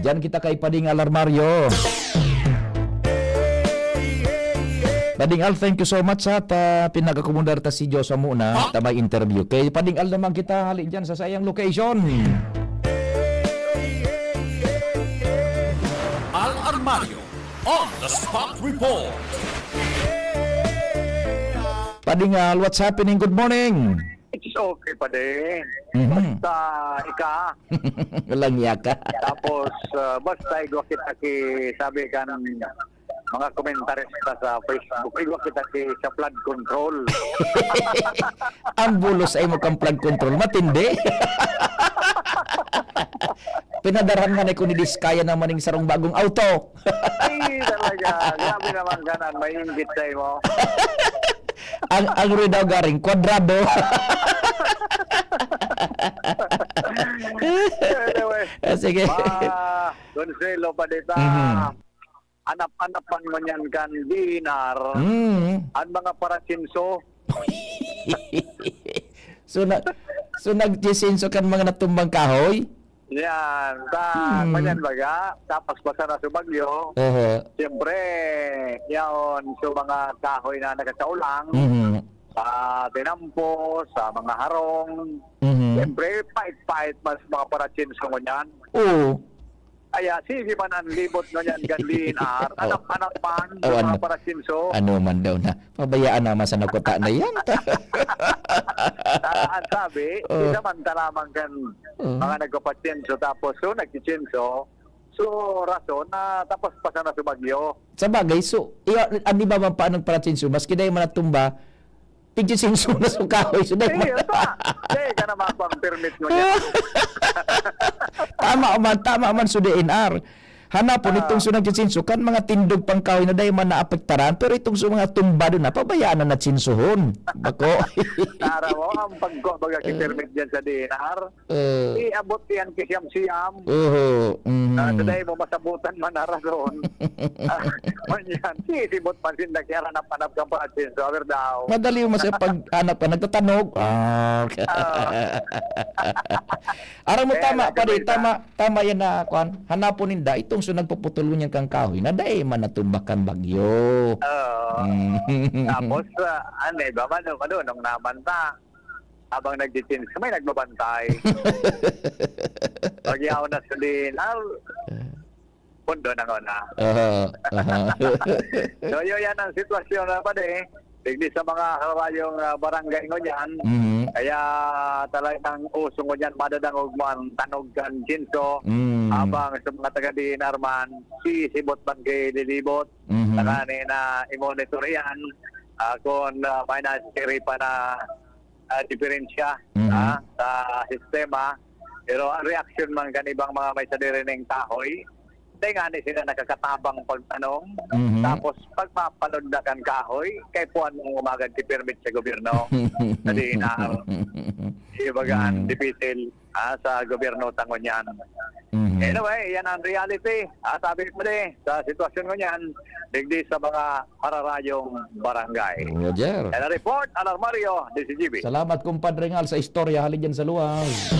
Diyan kita kay Padingnal Armario. Padingnal, thank you so much ha, ta pinag-akomodar ta si Joshua muna, ta may interview. Kay Padingnal naman kita, hali diyan sa sayang location. Al Armario on the spot report. Padingnal, what's happening? Good morning. It's okay pa din. Mhm. Basta ika. Walang yaka. Tapos, ah, basta igwa kita ki, sabi kan mga komentarista sa Facebook, igwa kita ki sa flood control. Ang bulos ay mo kang flood control. Matindi. Pinadarhan nga na ko ni Diskaya naman yung sarong bagong auto. Ay, talaga. Grabe naman ka na. May inggit sa imo. Ang, ang Rui daw garing kwadrado. Anyway, Ah, sige. ah, Consuelo pa dito. Mhm. Anap-anapan mo niyan kan D N R. Mm. Ang mga paratsinso. So, na, so nagtisinso kan mga natumbang kahoy? Yan. Ta, Hmm. Manyan baga, tapos basa na sa bagyo. Oho. Siyempre, yaon, so mga kahoy na nakasaulang, Mhm. sa tinampo, sa mga harong. Mhm. Siyempre, pait-pait mas mga paratsinso ngunyan. Oo. Kaya, sige man ang libot ngunyan kan D N R, Oo. anap-anapan sa Oh, mga ano? paratsinso. Ano man daw na? Pabayaan naman sa nakuta na yan. Ah, ang sabi, Oh. isa man talaman kan Oh. mga nagpapatsinso, tapos so nagtitsinso, so rason na tapos pa sana sa bagyo. Sa bagay, so, iya, ang iba man pa nagpatsinso, maski dahil man natumba, tigtitsinso na sa kahoy, so dahil Eh, man. Ito, dahil ka naman pang permit mo niya. Tama man, tama man, so D N R. Hanapon Ah. itong sunang kisinso kan mga tindog pangkahoy na dai man naapektaran, pero itong sa mga tumbado na, pabayaan na natsinsuhon. Bako. Tara mo, ang pagkuha baga ki Eh. permit dyan sa D N R. Eh. Iabot yan ki siyam-siyam. Oho. Mhm. Ah, sa dai mo masabutan man na rason. Ah, man yan. Sisibot man sinda kaya hanap-hanap kang pag-atsinso. Aber daw. Madali mo siya pag hanap ka, nagtatanog. Ah, okay. Ah. Aram mo, Kaya tama, lang, pare, sabay na. tama. Tama yan na, kwan, hanapon ninda, itong so nagpuputol ngunyan kan kahoy na dai man natumba kan bagyo. Oo. Mm. Tapos, ah, ano, iba man, ano, ano, nung naman ta, habang nagtitinda, may nagbabantay. Pag yaon na sa linar, pundo na nga na. Aha, aha. So, yun yan ang sitwasyon na, pare. Digdi sa mga karayong, ah, barangay ngunyan. Mhm. Kaya talagang uso ngunyan, madadangog mo ang tanog kan tsinso. Mm. Habang sa mga taga D N R man, sisibot man kay lilibot. Mhm. Saka ni na i-monitor yan, ah, kung, ah, may nasisiripan na, ah, diferensya, Mhm. ah, sa sistema. Pero ang reaksyon man kan ibang mga may sadiri ning kahoy, dai nga ni sila nakakatabang pagtanong. Mhm. Tapos, pag mapalod na kan kahoy, kay puan mong umagad ti permit sa gobyerno. Sa D N R. Ibaga ang Mm. dipisil, ah, sa gobyerno ta ngunyan. Mhm. Anyway, yan ang reality. Ah, sabi ko di, sa sitwasyon ngunyan, digdi sa mga kararayong barangay. Roger. And a report, Alarmario, D C G B. Salamat, Compadre Ngal, sa istorya hali dyan sa luwas.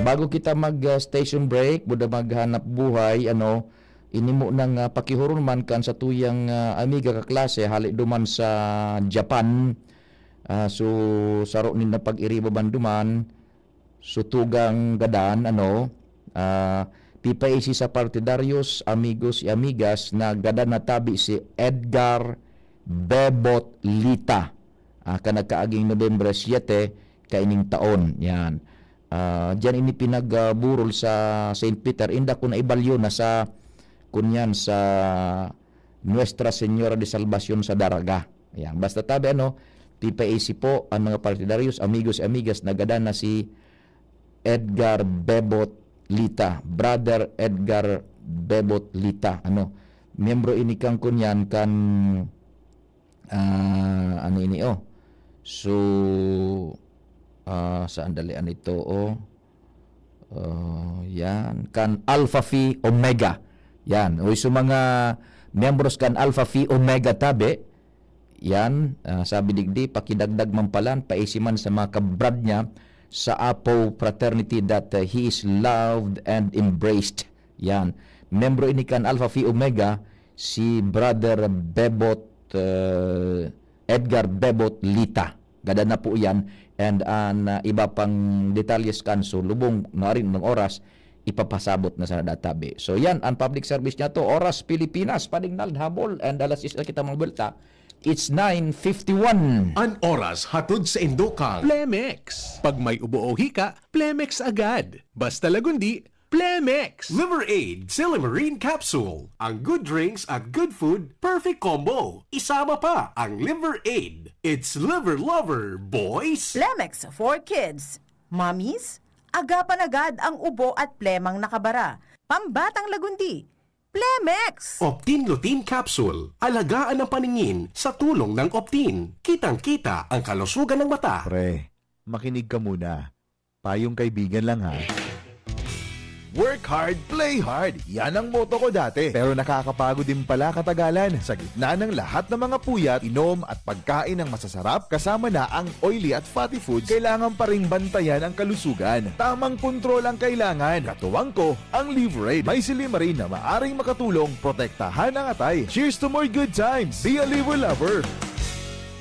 Bago kita mag, ah, station break, buda maghanap buhay, ano, ini mo nang, ah, pakihuron man kan sa tuyang, ah, amiga kaklase, hali duman sa Japan. Ah, so, saro ninda pag-iriba man duman, so tugang gadan, ano, ah, pipaisi sa partidaryos, amigos y amigas na gadan na tabi si Edgar Bebot Lita, ah, kan nagkaaging Nobyembre siete kaining taon. Yan. Ah, diyan ini pinagburol sa Saint Peter, inda ko naibalyo na sa, kunyan, sa Nuestra Señora de Salvacion sa Daraga. Yan. Basta tabi ano, P P A C po, ang mga partidaryos, amigos y amigas, nagadan na si Edgar Bebot Lita, Brother Edgar Bebot Lita. Ano, miyembro ini kan, kunyan, kan, ah, ano ini, oh. So, ah, saan dali, ano ito, oh. Ah, yan, kan Alpha Phi Omega. Yan, o sa mga miyembros kan Alpha Phi Omega tabi, yan, ah, sabi digdi, pakidagdag man palan, paisi man sa mga kabrad niya sa Apo Fraternity that, uh, he is loved and embraced. Yan. Membro ini kan Alpha Phi Omega, si Brother Bebot, uh, Edgar Bebot Lita. Gadan na po yan. And an, uh, iba pang detalyes kan, so lubong na rin ng oras, ipapasabot na sana databi. So yan, ang public service niya to. Oras Pilipinas, Pading Nald, habol, and alas six na kita mga bulta. It's nine fifty-one. An oras hatod sa Indokang Plemex. Pag may ubo o hika, Plemex agad. Basta Lagundi, Plemex! Liver Aid Silimarin Capsule. Ang good drinks at good food, perfect combo. Isama pa ang Liver Aid. It's Liver Lover, boys! Plemex for kids, mommies, agapan agad ang ubo at plemang nakabara. Pambatang Lagundi, Plemex! Optin Lutein Capsule. Alagaan ang paningin sa tulong ng Optin. Kitang-kita ang kalusugan ng mata. Pre, makinig ka muna. Payong kaibigan lang, ha. Work hard, play hard. Yan ang motto ko dati. Pero nakakapagod din pala katagalan. Sa gitna ng lahat ng mga puyat, inom at pagkain ng masasarap, kasama na ang oily at fatty foods, kailangan pa ring bantayan ang kalusugan. Tamang kontrol ang kailangan. Katuwang ko, ang Liverade. May silimarin na maaring makatulong protektahan ang atay. Cheers to more good times! Be a Liver Lover!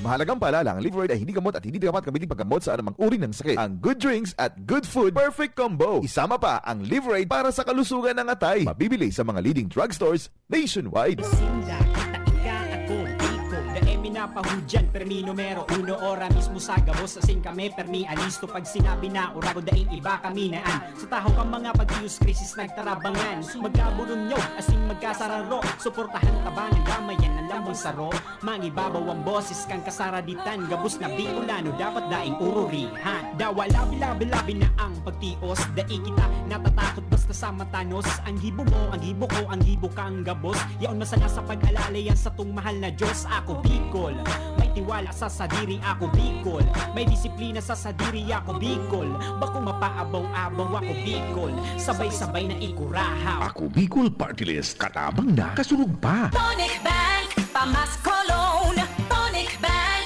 Mahalagang paalala, ang Liverade ay hindi gamot at hindi dapat gamitin paggamot sa anumang uri ng sakit. Ang good drinks at good food, perfect combo. Isama pa ang Liverade para sa kalusugan ng atay. Mabibili sa mga leading drugstores nationwide. Sinda, kita, ika, ako, Bicol. Dai mi napahudyan, permi numero uno, ora mismo sa gabos, asin kami, permi alisto. Pag sinabi na, Oragon, daing iba kami na an. Sa tahaw kan mga pag-iyos, krisis nagtarabangan. Magkaburunyog, asin magkasararo. Suportahan, tabangan, damayan, ang lambang saro. Mangibabaw ang boses kan kasaraditan, gabos na Bicolano dapat daing ururihan. Dawa labi-labi-labi na ang pagtios, dai kita natatakot basta sa matanos. Ang gibo mo, ang gibo ko, ang gibo kang gabos. Yaon masanga sa pag-alala yan satong mahal na Diyos. Ako Bicol, may tiwala sa sadiri. Ako Bicol, may disiplina sa sadiri. Ako Bicol, bakong mapaabaw-abaw. Ako Bicol, sabay-sabay na ikurahaw. Ako Bicol Party List, katabang na, kasunod pa. Tonic Bank, pamasko loan. Tonic Bank.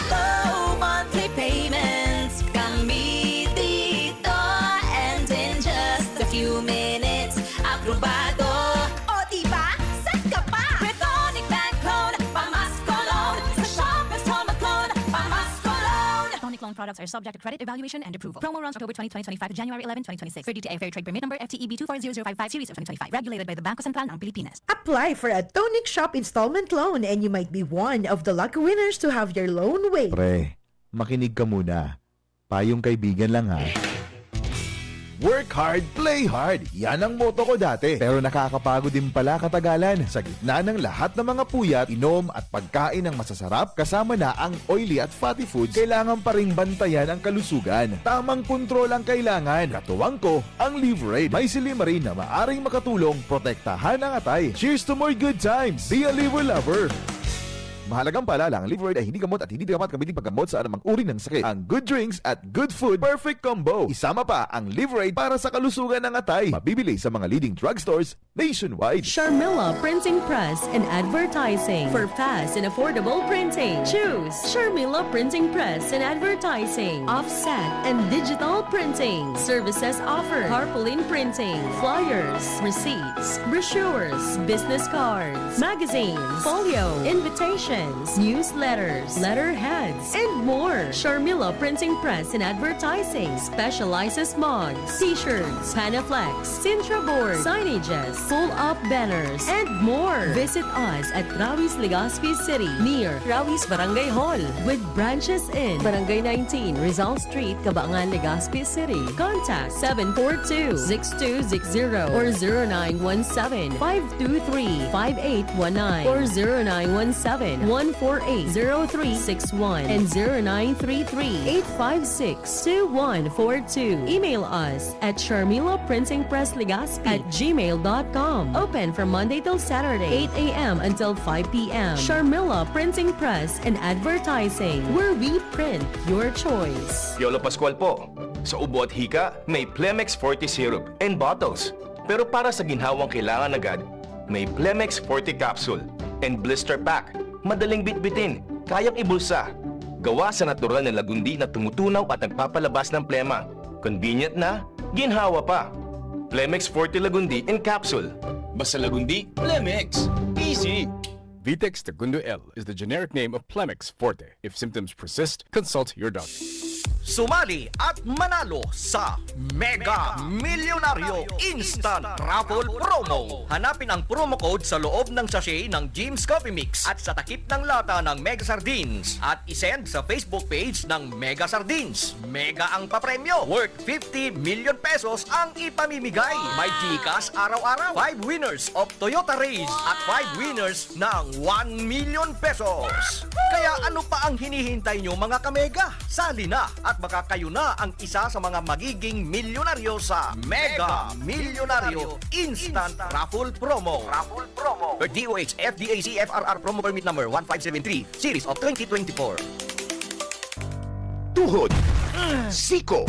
Low monthly payments. Kami dito. And in just a few minutes, aprobado. O, diba? Saan ka pa? With Tonic Bank Loan, pamasko loan. Sa Shoppers Home Loan, pamasko loan. Tonic Loan products are subject to credit evaluation and approval. Promo runs October twenty, twenty twenty-five to January eleven, twenty twenty-six. Per D T I Fair Trade Permit Number F T E B two four zero zero five five, series of twenty twenty-five. Regulated by the Bangko Sentral ng Pilipinas. Apply for a Tonic Shop installment loan and you might be one of the lucky winners to have your loan waived. Pre, makinig ka muna. Payong kaibigan lang, ha. Work hard, play hard. Yan ang motto ko dati. Pero nakakapagod din pala katagalan. Sa gitna ng lahat ng mga puyat, inom at pagkain ng masasarap, kasama na ang oily at fatty foods, kailangan pa ring bantayan ang kalusugan. Tamang kontrol ang kailangan. Katuwang ko, ang Liverade. May silimarin na maaring makatulong protektahan ang atay. Cheers to more good times! Be a Liver Lover! Mahalagang paalala, ang Liverade ay hindi gamot at hindi dapat gamitin paggamot sa anumang uri ng sakit. Ang good drinks at good food, perfect combo. Isama pa ang Liverade para sa kalusugan ng atay. Mabibili sa mga leading drugstores nationwide. Sharmila Printing Press and Advertising. For fast and affordable printing, choose Sharmila Printing Press and Advertising. Offset and digital printing. Services offered: tarpaulin printing, flyers, receipts, brochures, business cards, magazines, folio, invitation, newsletters, letterheads, and more. Sharmila Printing Press and Advertising specializes mugs, t-shirts, Panaflex, Sintra board, signages, pull-up banners, and more. Visit us at Rawis, Legazpi City, near Rawis Barangay Hall, with branches in Barangay nineteen, Rizal Street, Cabangan, Legazpi City. Contact seven four two, six two six zero or zero nine one seven, five two three, five eight one nine or zero nine one seven, one four eight, zero three six one and zero nine three three, eight five six, two one four two. Email us at Sharmila Printing Press Legazpi at gmail dot com. Open from Monday till Saturday, eight a m until five p m. Sharmila Printing Press and Advertising, where we print your choice. Piolo Pascual po. Sa ubo at hika, may Plemex Forte Syrup and bottles. Pero para sa ginhawang kailangan agad, may Plemex Forte Capsule and Blister Pack. Madaling bitbitin, kayang ibulsa. Gawa sa natural na lagundi na tumutunaw at nagpapalabas ng plema. Convenient na, ginhawa pa. Plemex Forte Lagundi in Capsule. Basta Lagundi, Plemex. Easy! Vitex Segundo L is the generic name of Plemex Forte. If symptoms persist, consult your doctor. Sumali at manalo sa Mega Milyonaryo Instant Raffle Promo. Hanapin ang promo code sa loob ng sachet ng Jim's Coffee Mix at sa takip ng lata ng Mega Sardines at isend sa Facebook page ng Mega Sardines. Mega ang papremyo, worth fifty million pesos ang ipamimigay. May GCash araw-araw, five winners of Toyota Raize at five winners ng one million pesos. Kaya ano pa ang hinihintay nyo, mga kamega? Sali na at baka kayo na ang isa sa mga magiging milyonaryo sa Mega Milyonaryo Instant Raffle Promo. Raffle Promo. Per D O H F D A C F R R Promo Permit Number one five seven three, Series of twenty twenty-four. Tuhod, siko,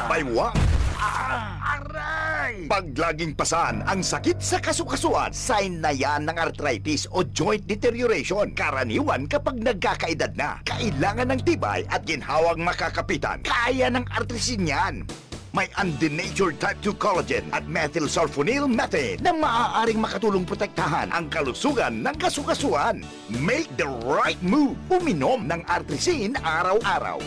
baywang. Aray! Pag laging pasan ang sakit sa kasukasuan, sign na yan ng arthritis o joint deterioration. Karaniwan kapag nagkakaedad na, kailangan ng tibay at ginhawang makakapitan. Kaya ng Artrisin yan. May undenatured type two collagen at methylsulfonyl methane na maaaring makatulong protektahan ang kalusugan ng kasukasuan. Make the right move. Uminom ng Artrisin araw-araw.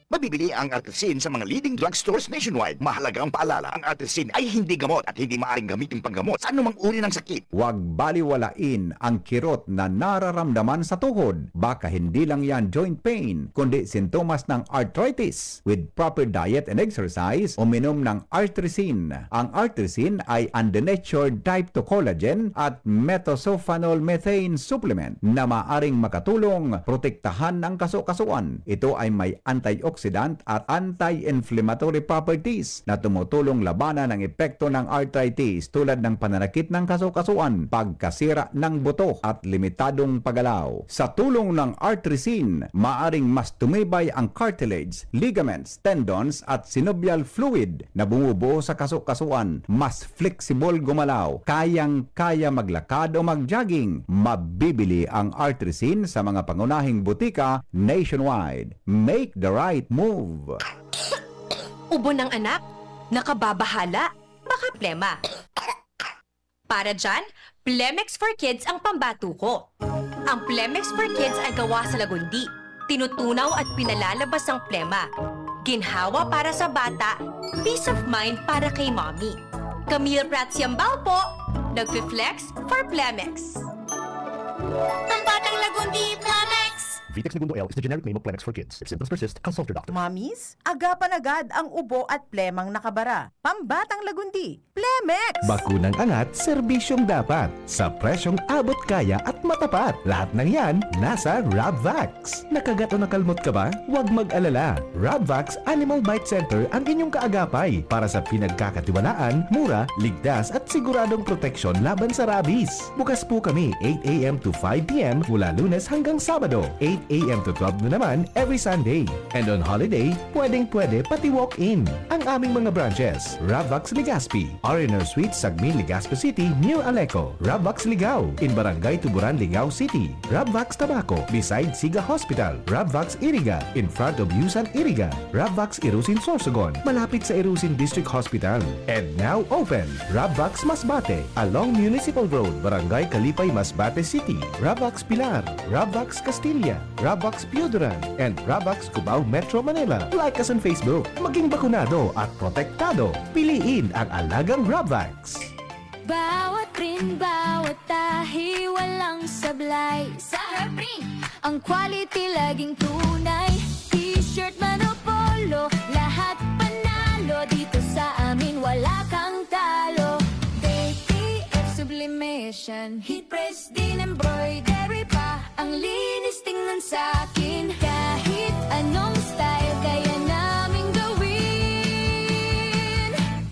Mabibili ang Artrisin sa mga leading drugstores nationwide. Mahalagang paalala, ang Artrisin ay hindi gamot at hindi maaaring gamitin panggamot sa anumang uri ng sakit. Huwag baliwalain ang kirot na nararamdaman sa tuhod. Baka hindi lang yan joint pain, kundi sintomas ng arthritis. With proper diet and exercise, uminom ng Artrisin. Ang Artrisin ay undenatured type two collagen at methylsulfonyl methane supplement na maaring makatulong protektahan ang kasukasuan. Ito ay may antioxidant at anti-inflammatory properties na tumutulong labanan ang epekto ng arthritis tulad ng pananakit ng kasukasuan, pagkasira ng buto at limitadong paggalaw. Sa tulong ng Artrisin, maaring mas tumibay ang cartilage, ligaments, tendons at synovial fluid na bumubuo sa kasukasuan, mas flexible gumalaw, kayang-kaya maglakad o mag-jogging. Mabibili ang Artrisin sa mga pangunahing butika nationwide. Make the right move! Ubo ng anak? Nakababahala? Baka plema? Para dyan, Plemex for Kids ang pambato ko. Ang Plemex for Kids ay gawa sa lagundi, tinutunaw at pinalalabas ang plema. Ginhawa para sa bata, peace of mind para kay mommy. Camille Prats Yambao po, nagfi-flex for Plemex. Pambatang Lagundi, Plemex! Vitex Negundo L is the generic name of Plemex for kids. If symptoms persist, consult your doctor. Mommies, agapan agad ang ubo at plemang nakabara. Pambatang Lagundi, Plemex! Bakunang angat, serbisyong dapat. Sa presyong abot kaya at matapat. Lahat ng yan, nasa Rabvax. Nakagat o nakalmot ka ba? Huwag mag-alala. Rabvax Animal Bite Center ang inyong kaagapay para sa pinagkakatiwalaan, mura, ligtas at siguradong proteksyon laban sa rabies. Bukas po kami eight a.m. to five p.m. mula Lunes hanggang Sabado, eight A M to twelve na naman every Sunday. And on holiday, pwedeng-pwede pati walk-in. Ang aming mga branches, Ravvax Legazpi, R and R Suite, Sagmin, Legazpi City, near Aleco, Ravvax Ligao, in Barangay Tuburan, Ligao City, Ravvax Tabaco, beside Siga Hospital, Ravvax Iriga, in front of Yusan Iriga, Ravvax Irusin Sorsogon, malapit sa Irusin District Hospital. And now open, Ravvax Masbate, along Municipal Road, Barangay Kalipay, Masbate City, Ravvax Pilar, Ravvax Castilla, Ravvax Pioduran, and Ravvax Cubao, Metro Manila. Like us on Facebook. Maging bakunado at protektado. Piliin ang alagang Ravvax. Bawat print, bawat tahi, walang sablay. Sa Herprint, ang quality laging tunay. T-shirt man o polo, lahat panalo. Dito sa amin, wala kang talo. D T F sublimation, heat press din, embroidery pa. Ang linis tingnan sa akin. Kahit anong style, kaya naming gawin.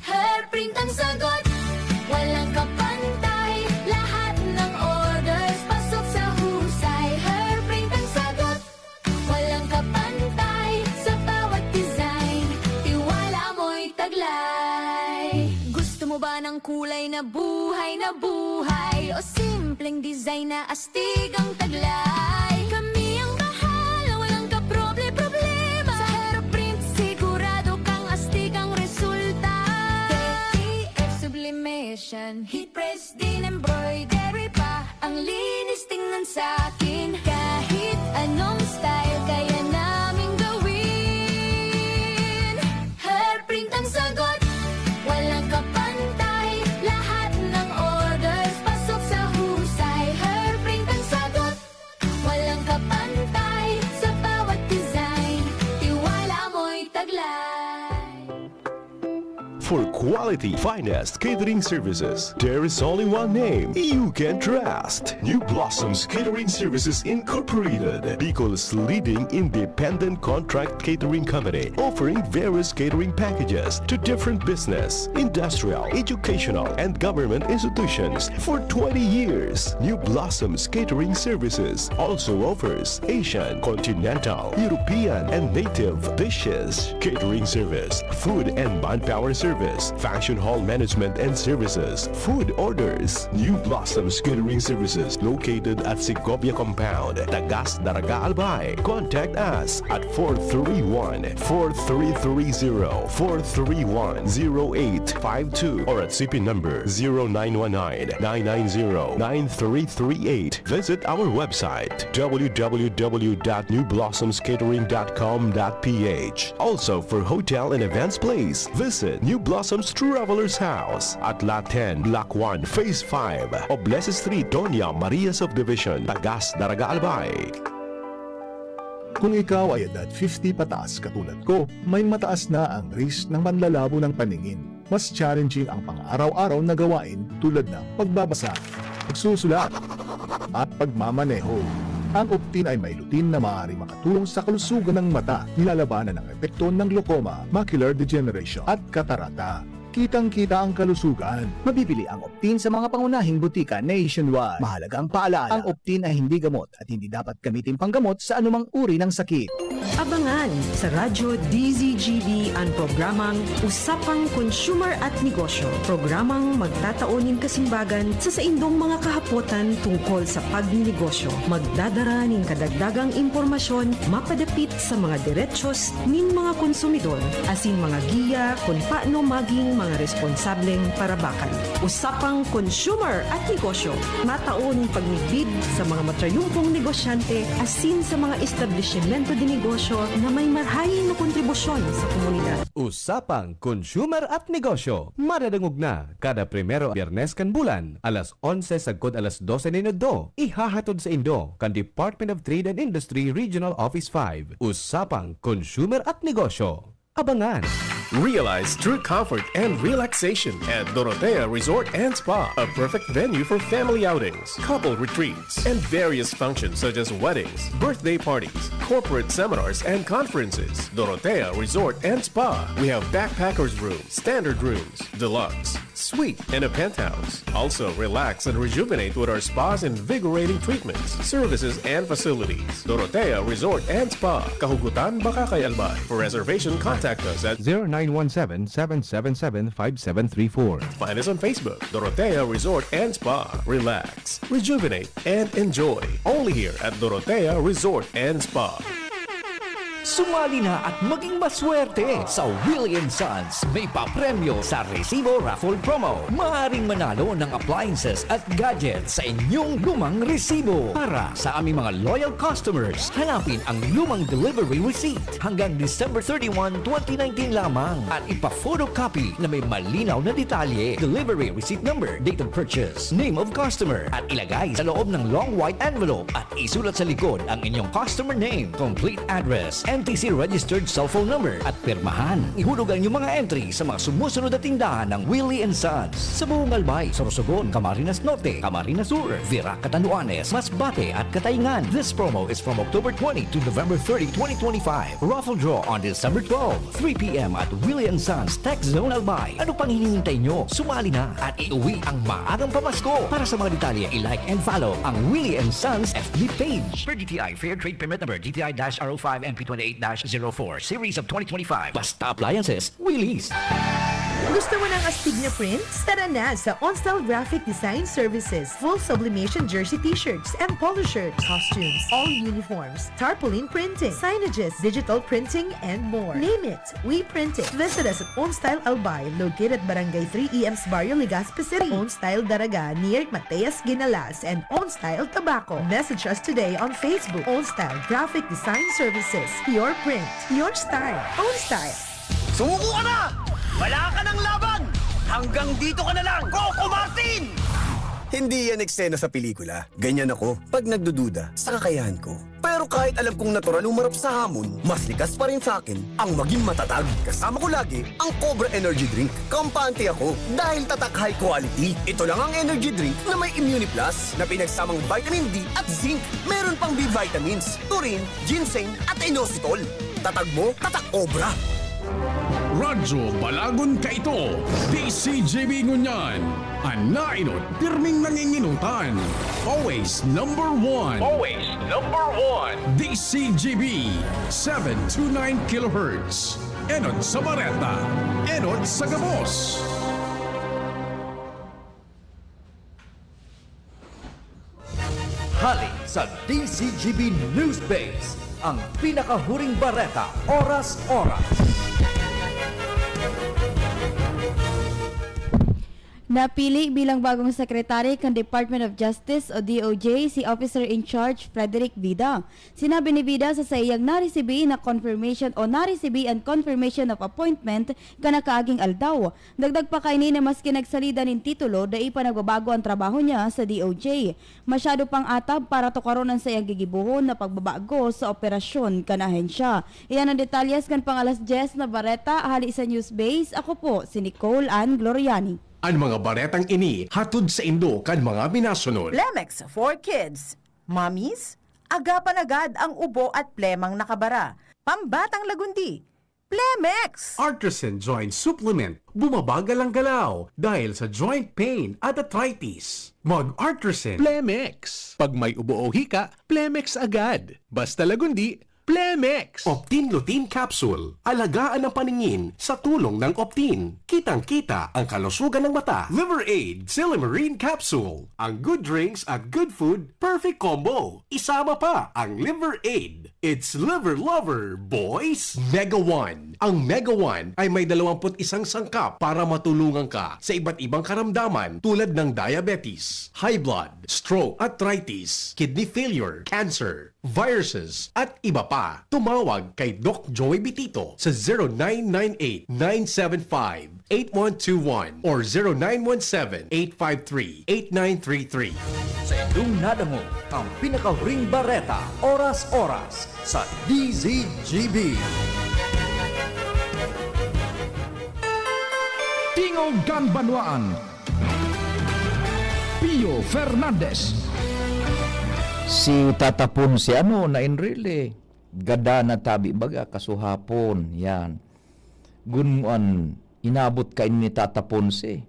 Herprint ang sagot, walang kapantay. Lahat ng orders, pasok sa husay. Herprint ang sagot, walang kapantay. Sa bawat design, tiwala mo'y taglay. Gusto mo ba ng kulay na buhay na buhay? O simpleng design na astig ang taglay? Kami ang bahala, walang kaproble-problema. Sa Herprint, sigurado kang astig ang resulta. T T F sublimation, heat press din, embroidery pa. Ang linis tingnan sa akin. Kahit anong style, kaya naming gawin. Herprint ang sagot, walang kapantay. Lahat ng orders, pasok sa husay. Herprint ang sagot, walang kapantay. Sa bawat design, tiwala mo'y taglay. For quality, finest catering services, there is only one name you can trust. New Blossoms Catering Services Incorporated, Bicol's leading independent contract catering company, offering various catering packages to different business, industrial, educational, and government institutions for twenty years. New Blossoms Catering Services also offers Asian, continental, European, and native dishes, catering service, food and manpower service, function hall management and services, food orders. New Blossoms Catering Services located at Segovia Compound, Tagas, Daraga, Albay. Contact us at four three one, four three three zero, four three one, zero eight five two or at C P number zero nine one nine, nine nine zero, nine three three eight. Visit our website, w w w dot new blossoms catering dot com dot p h. Also, for hotel and events, please visit New Blossoms Travelers House at Lot ten, Block one, Phase five, Oblese Street, Doña Maria Subdivision, Tagas, Daraga, Albay. Kung ikaw ay edad fifty pataas katulad ko, may mataas na ang risk ng panlalabo ng paningin. Mas challenging ang pang-araw-araw na gawain tulad ng pagbabasa, pagsusulat, at pagmamaneho. Ang Optin ay may lutein na maaaring makatulong sa kalusugan ng mata, nilalabanan ang epekto ng glaucoma, macular degeneration, at katarata. Kitang-kita ang kalusugan. Mabibili ang Optin sa mga pangunahing butika nationwide. Mahalagang paalala, ang Optin ay hindi gamot at hindi dapat gamitin panggamot sa anumang uri ng sakit. Abangan sa Radyo D Z G B ang programang Usapang Consumer at Negosyo, programang magtatao nin kasimbagan sa saindong mga kahapotan tungkol sa pagninegosyo. Magdadara nin kadagdagang impormasyon mapadapit sa mga derechos nin mga konsumidor, asin mga giya kun paano maging mga responsableng parabakan. Usapang Consumer at Negosyo, matao nin pagmidbid sa mga matrayumpong negosyante asin sa mga establisimento de negosyo na may marahay na kontribusyon sa komunidad. Usapang Consumer at Negosyo, madadangog na kada primero Biyernes kan bulan, alas onse sagkod alas dose nin udto, ihahatod saindo kan Department of Trade and Industry Regional Office five. Usapang Consumer at Negosyo. Abangan! Realize true comfort and relaxation at Dorotea Resort and Spa, a perfect venue for family outings, couple retreats, and various functions such as weddings, birthday parties, corporate seminars, and conferences. Dorotea Resort and Spa. We have backpackers room, standard rooms, deluxe, suite, and a penthouse. Also, relax and rejuvenate with our spa's invigorating treatments, services, and facilities. Dorotea Resort and Spa, Kahugutan, Bacacay, Albay. For reservation, contact us at zero nine one seven, seven seven seven, five seven three four. Find us on Facebook, Dorotea Resort and Spa. Relax, rejuvenate, and enjoy. Only here at Dorotea Resort and Spa. Sumali na at maging maswerte sa Willie and Sons. May papremyo sa Resibo Raffle Promo. Maaaring manalo ng appliances at gadgets sa inyong lumang resibo. Para sa aming mga loyal customers, hanapin ang lumang delivery receipt. Hanggang December thirty-one, twenty nineteen lamang at ipa-photocopy na may malinaw na detalye, delivery receipt number, date of purchase, name of customer, at ilagay sa loob ng long white envelope at isulat sa likod ang inyong customer name, complete address, N T C registered cellphone number at pirmahan. Ihulog ang inyong mga entry sa mga sumusunod na tindahan ng Willie and Sons sa buong Albay, Sorsogon, Camarines Norte, Camarines Sur, Virac, Catanduanes, Masbate at Cataingan. This promo is from October twenty to November thirty, twenty twenty-five. Raffle draw on December twelve, three p m at Willie and Sons Tech Zone Albay. Ano pang hinihintay nyo? Sumali na at iuwi ang maagang pamasko. Para sa mga detalye, i-like and follow ang Willie and Sons F B page. Per D T I Fair Trade Permit Number D T I dash R O five M P twenty-eight dash zero four, Series of twenty twenty-five. Basta Appliances, Willie's. Gusto mo ng astig na prints? Tara na sa Onstyle Graphic Design Services. Full sublimation jersey t-shirts and polo shirts, costumes, all uniforms, tarpaulin printing, signages, digital printing, and more. Name it, we print it. Visit us at Onstyle Albay, located at Barangay three E M sa Barrio Legazpi City. Onstyle Daraga, near Mateas Ginalas, and Onstyle Tabaco. Message us today on Facebook. Onstyle Graphic Design Services. Your print, your style. Onstyle. Sumuko ka na! Wala ka ng laban! Hanggang dito ka na lang, Coco Martin! Hindi yan eksena sa pelikula. Ganyan ako pag nagdududa sa kakayahan ko. Pero kahit alam kong natural humarap sa hamon, mas likas pa rin sa akin ang maging matatag. Kasama ko lagi ang Cobra Energy Drink. Kampante ako dahil tatak, high quality. Ito lang ang energy drink na may Immune Plus na pinagsamang vitamin D at zinc. Meron pang B vitamins, taurine, ginseng at inositol. Tatag mo, tatak Cobra! Radyo Balagon kaito, D C G B ngunyan. An naenot, pirming nangingenotan. Always number one. Always number one. D C G B, seven two nine kilohertz. Enot sa bareta, enot sa gabos. Hali sa D C G B News Base, ang pinakahuring bareta, oras-oras. Napili bilang bagong sekretary kan Department of Justice o D O J si Officer in Charge Frederick Vida. Sinabi ni Vida sa saiyang naresibi na confirmation o naresibi an confirmation of appointment kan nakaaging aldaw. Dagdag pa kaini na maski nagsalida nin titulo, dai pa nagbabago an trabaho niya sa D O J. Masyado pang atab para tukaron an saiyang gigibohon na pagbabago sa operasyon kan ahensya. Iyan ang detalyes kan pang-alas dyes na bareta hali sa News Base. Ako po si Nicole Ann Gloriani. An mga baretang ini hatod saindo kan mga minasunod. Plemex for Kids. Mommies, agapan agad ang ubo at plemang nakabara. Pambatang lagundi, Plemex! Artresin Joint Supplement. Bumabagal ang galaw dahil sa joint pain at arthritis. Mag-Artresin. Plemex. Pag may ubo o hika, Plemex agad. Basta lagundi, Plemex. Optin Lutein Capsule. Alagaan ang paningin sa tulong ng Optin. Kitang-kita ang kalusugan ng mata. Liver Aid Silymarin Capsule. Ang good drinks at good food, perfect combo. Isama pa ang Liver Aid. It's Liver Lover, boys! Mega One. Ang Mega One ay may dalawampu't isang sangkap para matulungan ka sa iba't ibang karamdaman tulad ng diabetes, high blood, stroke, arthritis, kidney failure, cancer, viruses, at iba pa. Tumawag kay Doc Joey Bitito sa zero nine nine eight, nine seven five, eight one two one or zero nine one seven, eight five three, eight nine three three. Sa indong nadangog ang pinakahuring bareta, oras-oras, sa D Z G B. Kan Banwaan, Pio Fernandez. Si Tata Ponce, ano na in really, gada na tabi baga, kasuhapon, yan. Gunmuan, inabot kaini ni Tata Ponce.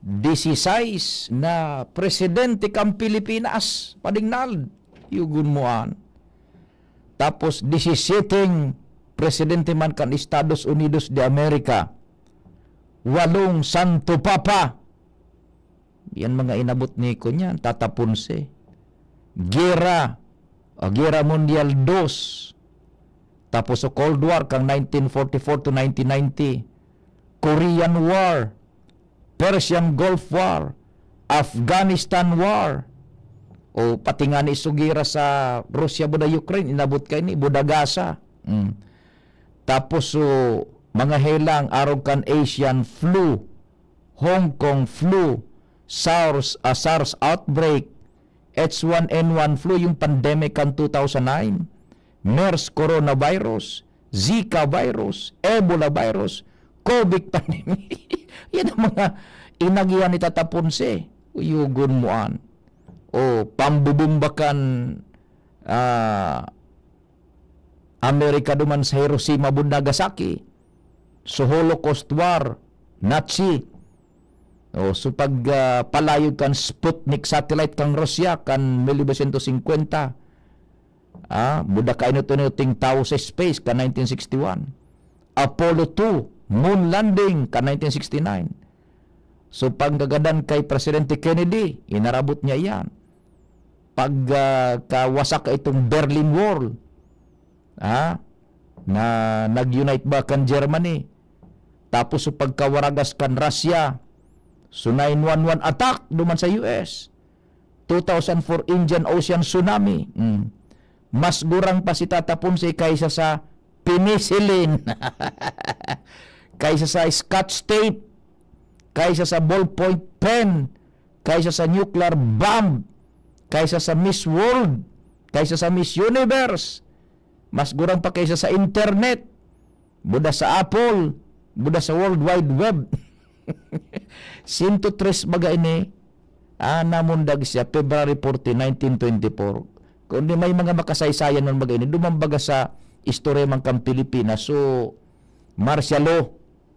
Disisais na presidente kan Pilipinas, padingnal, iyo gunmuan. Tapos, disisyeteng presidente man kan Estados Unidos de America. Walong Santo Papa. Yan mga inabot ni, kunyan, Tata Ponce. Gera, o, Gera Mundial dos. Tapos, o, Cold War, kang nineteen forty-four to nineteen ninety. Korean War, Persian Gulf War, Afghanistan War. O, pati nga ni sugira sa Russia, buda Ukraine, inabot kaini, buda Gaza. Mm. Tapos, so, mga helang, arog kan Asian flu, Hong Kong flu, SARS, ah, SARS outbreak, H one N one flu, yung pandemic kan two thousand nine, MERS coronavirus, Zika virus, Ebola virus, COVID pandemic. Yan ang mga inagihan ni Tata Ponce. Uyugon mo an. O, pambubumbakan, ah, Amerika duman sa Hiroshima, bud Nagasaki. So, Holocaust War, Nazi. O, so, pag, ah, palayog kan Sputnik satellite kan Russia, kan mil novecientos singkwenta. Ah, buda kainot-inoting tawo sa space, kan nineteen sixty-one. Apollo two, moon landing, kan nineteen sixty-nine. So, panggagadan kay Presidente Kennedy, inarabot niya iyan. Pag, ah, kawasak itong Berlin Wall, ah, na nag-unite ba kan Germany? Tapos, so, pagkawaragas kan Russia, so, nine one one attack duman sa U S. Two thousand four Indian Ocean tsunami. Mm. Mas gurang pa si Tata Ponce kaysa sa penicillin, kaysa sa scotch tape, kaysa sa ballpoint pen, kaysa sa nuclear bomb, kaysa sa Miss World, kaysa sa Miss Universe. Mas gurang pa kaysa sa internet. Buda sa Apple, buda sa World Wide Web. Sento tres baga ini, ah, namundag siya, February fourteen, nineteen twenty-four. Kundi may mga makasaysayan man baga ini, duman baga sa istorya man kan Pilipinas. So, martial law.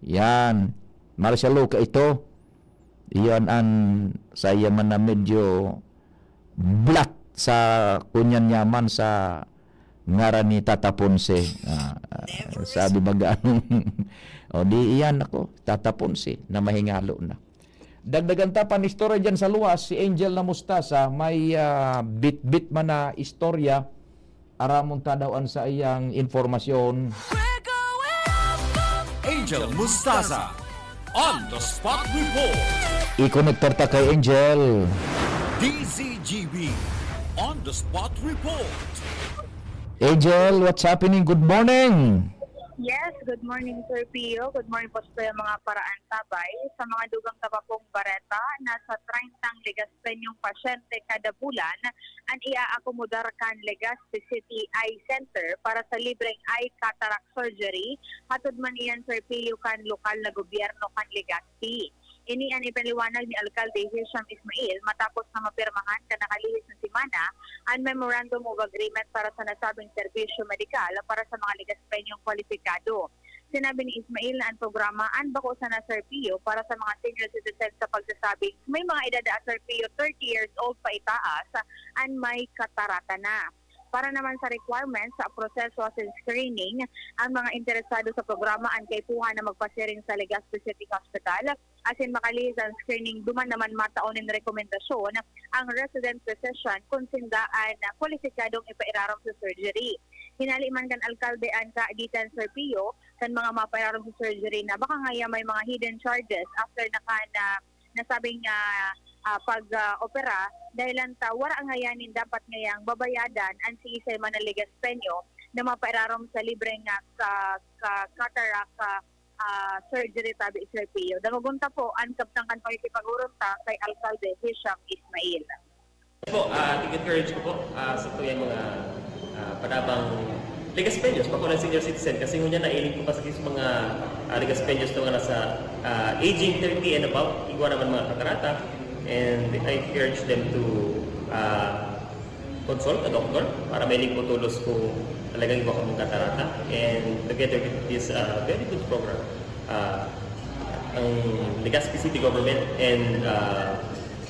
Yan. Martial law ka ito. Iyan an saya man na medyo blat sa kunyan yaman sa ngaran ni Tata Ponce. Ah, sabi baga anong, o di iyan ako, Tata Ponce, na mahingalo na. Dagdagan ta pan istorya dyan sa luwas, si Angel na Mustasa, may, ah, bit-bit man na istorya, aramon ta daw an saiyang impormasyon. Angel Mustasa, On the Spot Report. I-connectar ta kay Angel. D Z G B, On the Spot Report. Angel, what's happening? Good morning. Yes, good morning, Sir Pio. Good morning po sa mga paraan tabay. Sa mga dugang ta pa pong bareta, nasa treyntang Legaspeñong pasyente kada bulan an iaakomodar kan Legazpi City Eye Center para sa libreng eye cataract surgery, hatod man iyan, Sir Pio, kan lokal na gobyerno kan Legazpi. Ini an ipinaliwanag ni Alkalde Hisham Ismail matapos na mapirmahan kan nakalihis na semana an Memorandum of Agreement para sa nasabing serbisyo medikal para sa mga Legaspeñong kwalipikado. Sinabi ni Ismail na an programa an bako sana, Sir Pio, para sa mga senior citizens sa pagsasabing may mga edad na, Sir Pio, thirty years old paitaas an may katarata na. Para naman sa requirements sa proseso asin screening, ang mga interesado sa programa an kaipuhan na magpasiring sa Legazpi City Hospital asin makalihis an screening. Duman naman matao nin rekomendasyon ang resident physician kun sinda an kwalipikadong ipairarom sa surgery. Hinali man kan alkalde an kaagitan, Sir Pio, kan mga mapairarom sa surgery na baka ngaya may mga hidden charges after na kan, ah, nasabing, ah, ah, pag, ah, opera, dahilan ta wara ngayanin dapat ngayang babayadan an siisay man na Legaspeño na mapairarom sa libreng, ah, ka, ka, cataract, ah, ah, surgery tabi, Sir Pio. Dangogon ta po an kabtang kan pakikipag-oron ta kay Alkalde Hisham Ismail. Po, ah, tig-encourage ko po, ah, sa tuyang mga, ah, padabang Legaspeños, bako na senior citizen, kasi ngunyan nailing ko pa sa mga, Legaspeños na mga nasa, ah, aging thirty and above, igwa naman mga katarata. And I urge them to, ah, consult a doctor para mahiling po tolos kung talagang igwa kamong katarata. And together with this, ah, very good program, ah, ang Legazpi City Government and, ah,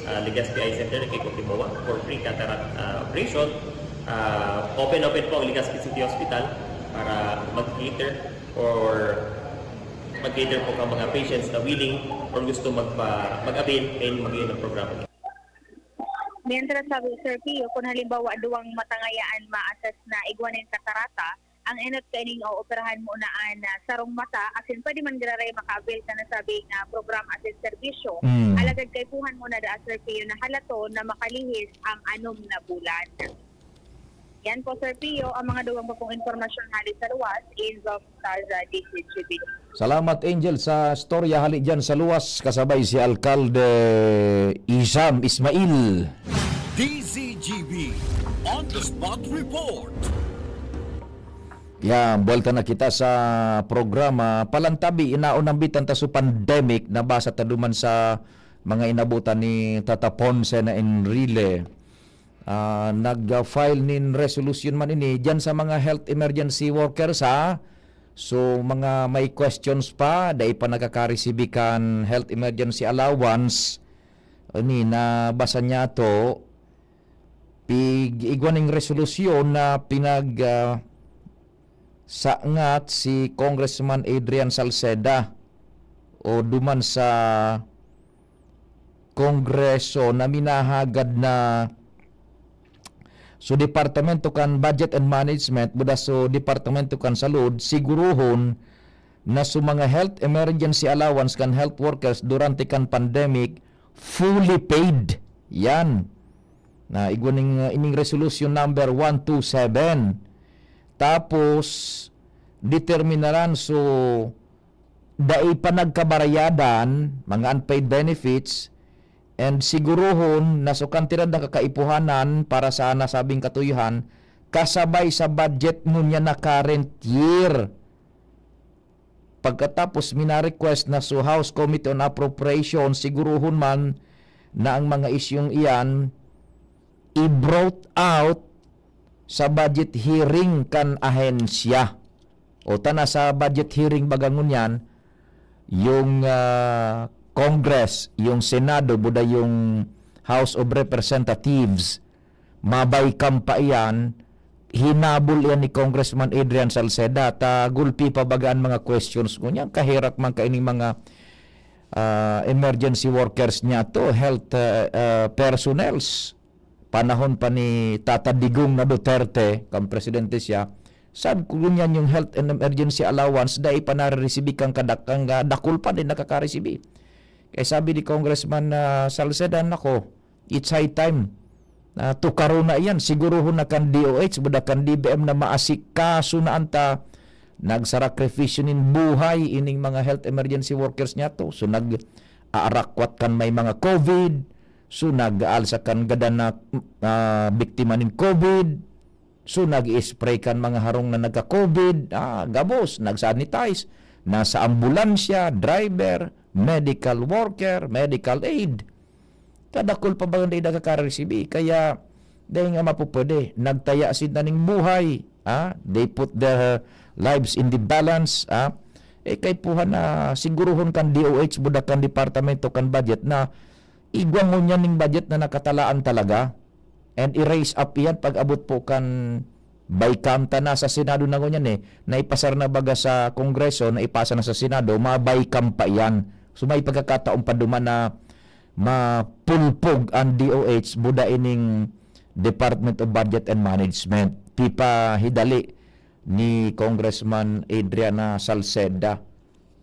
ah, Legazpi Eye Center, kay Kutimoa, for free cataract, ah, operation. Ah, open, open po ang Legazpi City Hospital para mag-cater or mag-cater po ka mga patients na willing or gusto magpa-, mag-avail kaini mga programa. Mientras, sabi Sir Pio, kung halimbawa duwang mata ngayaan ma-assess na igwa nin katarata, ang enot kaining ooperahan mo na an, ah, sarong mata, asin pwede man giraray maka-avail sa nasabing, ah, programa asin serbisyo. Mm. Alagad kaipuhan mo na daa, Sir Pio, na halaton na makalihis ang anom na bulan. Yan po, Sir Pio, ang mga dugang pa pong impormasyon hali sa luwas, Enzo Mostaza, D Z G B. Salamat, Angel, sa storya hali dyan sa luwas, kasabay si Alkalde Isam Ismail. D Z G B On the Spot Report. Yan, buwelta na kita sa programa. Palantabi, inaon ang bitan ta sa pandemic, nabasa ta duman sa mga inabutan ni Tata Ponce na Enrile. Ah, nag-file nin resolution man ini diyan sa mga health emergency workers, ha? So, mga may questions pa, dai pa nakakaresibi kan health emergency allowance, ini, nabasa niya to, pig-igwa ning resolusyon na pinag, ah, sangat si Congressman Adrian Salceda o duman sa Kongreso na minahagad na so Departamento kan Budget and Management, buda so Departamento kan Salud, siguruhon na so mga health emergency allowance kan health workers durante kan pandemic, fully paid. Yan. Na igwa ning, uh, ining resolution number one two seven. Tapos, determinaran so dai pa nagkabarayadan, mga unpaid benefits, and siguruhon na so kantidad na kakaipuhanan para sa nasabing katuyohan kasabay sa budget ngunyan na current year. Pagkatapos, mina-request na so House Committee on Appropriation, siguruhon man na ang mga isyung iyan i-brought out sa budget hearing kan ahensya. O tana sa budget hearing baga ngunyan, yung, ah, Congress, yung Senado, buda yung House of Representatives, mabay kampa iyan, hinabol iyan ni Congressman Adrian Salceda, ta gulpi pa baga an mga questions ngunyan, kaherak man kaining mga, ah, emergency workers niya to, health, ah, ah, personnels. Panahon pa ni Tata Digong na Duterte, kan presidente siya, sad ko ngunyan yung health and emergency allowance, dai pa nariresibi kan kadak-, kan, ah, dakul pa, di nakakaresibi. Kaya sabi ni Congressman, ah, Salceda, "Nako, it's high time. Ah, tukaro na iyan. Siguruhon na kan D O H, buda kan D B M na maasikaso na anta. Nagsakrifisyo nin buhay ining mga health emergency workers niya to." So, nag-aarakwat kan may mga COVID. So, nag-aalsa kan gadan na, ah, biktima nin COVID. So, nag-i-spray kan mga harong na nagka-COVID. Ah, gabos, nag-sanitize. Nasa ambulansya, driver, medical worker, medical aid. Kadakul pa ba nga dai nakakaresibi? Kaya, dai nga mapupwede. Nagtaya sinda ning buhay. Ah, they put their lives in the balance. Ah, eh, kaipuhan na siguruhon kan D O H, buda kan departamento kan budget na igwa ngunyan ning budget na nakatalaan talaga. And i-raise up iyan pag-abot po kan BICAM ta na sa Senado na ngunyan eh. Naipasar na baga sa Kongreso, naipasa na sa Senado, ma-BICAM pa iyan. So may pagkakataon pa duman na mapulpog ang D O H, buda ining Department of Budget and Management. Pipahidali ni Congressman Adriana Salceda.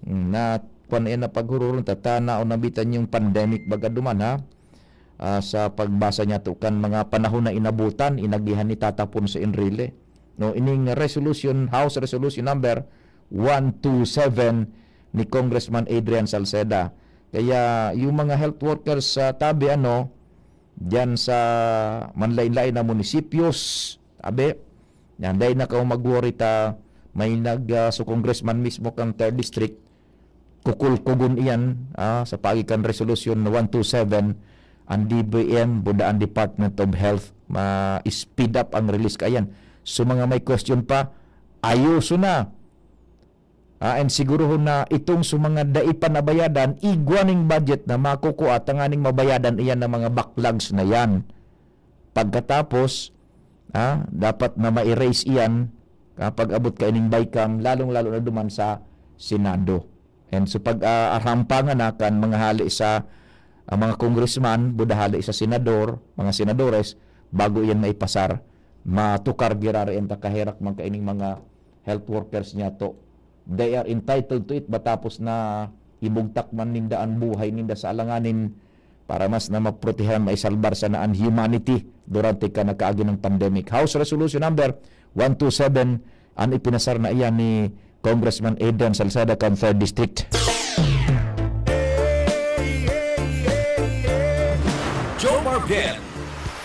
Hmm, na, kwan, eh, na paghururon, tata, naon na bitan yung pandemic baga duman, ha? Ah, sa pagbasa niya to kan mga panahon na inabutan, inagihan ni Tata Ponce Enrile. No, ining resolution, House Resolution number one two seven ni Congressman Adrian Salceda. Kaya yung mga health workers sa tabi, ano, diyan sa manlain-lain na munisipios, tabi, yan, dahil na kayo mag-worry ta, may nag, ah, so congressman mismo kang third district, kukulkugon iyan, ah, sa paagi kan Resolution one two seven, ang D B M, buda ang Department of Health, ma-speed up ang release kaiyan. So, mga may question pa, ayuso na. Ah, and siguruhon na itong sa mga dai pa nabayadan, igwa ning budget na makukua tanganing mabayadan iyan ng mga backlogs na yan. Pagkatapos, ah, dapat na ma-erase iyan kapag abot kaining BICAM, lalong-lalo na duman sa Senado. And so pag, ah, arampangan na kan mga hali sa, ah, mga congressman, buda hali sa senador, mga senadores, bago iyan maipasar, matukar girari ang kakaherak man kaining mga health workers niya to. They are entitled to it, matapos na ibugtak man ninda ang buhay ninda sa alanganin para mas na maprotehan, maisalbar sana an humanity durante kan nakaagi ng pandemic. House Resolution Number one two seven, an ipinasar na iyan ni Congressman Adrian Salceda kan third District. Jomar Bien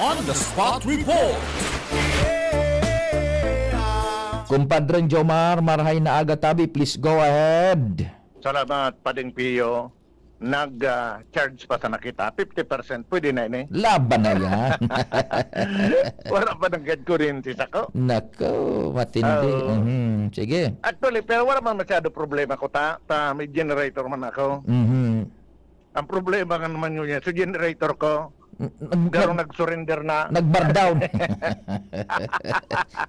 on the spot report. Kumpadreng Jomar, marahay na aga tabi, please go ahead. Salamat, Pading Pio. Nag-charge pa sana kita. Fifty percent. Pwede na ini. Laban na yan. Wala pa nanggad kuryente sako. Nako, matindi. Oo. Mhm. Sige. Actually, pero wala man masyado problema ko ta, ta may generator man ako. Mhm. Ang problema nga naman yun yan, sa generator ko, Nag- pero nag- nag-surrender na. Nag-bar down.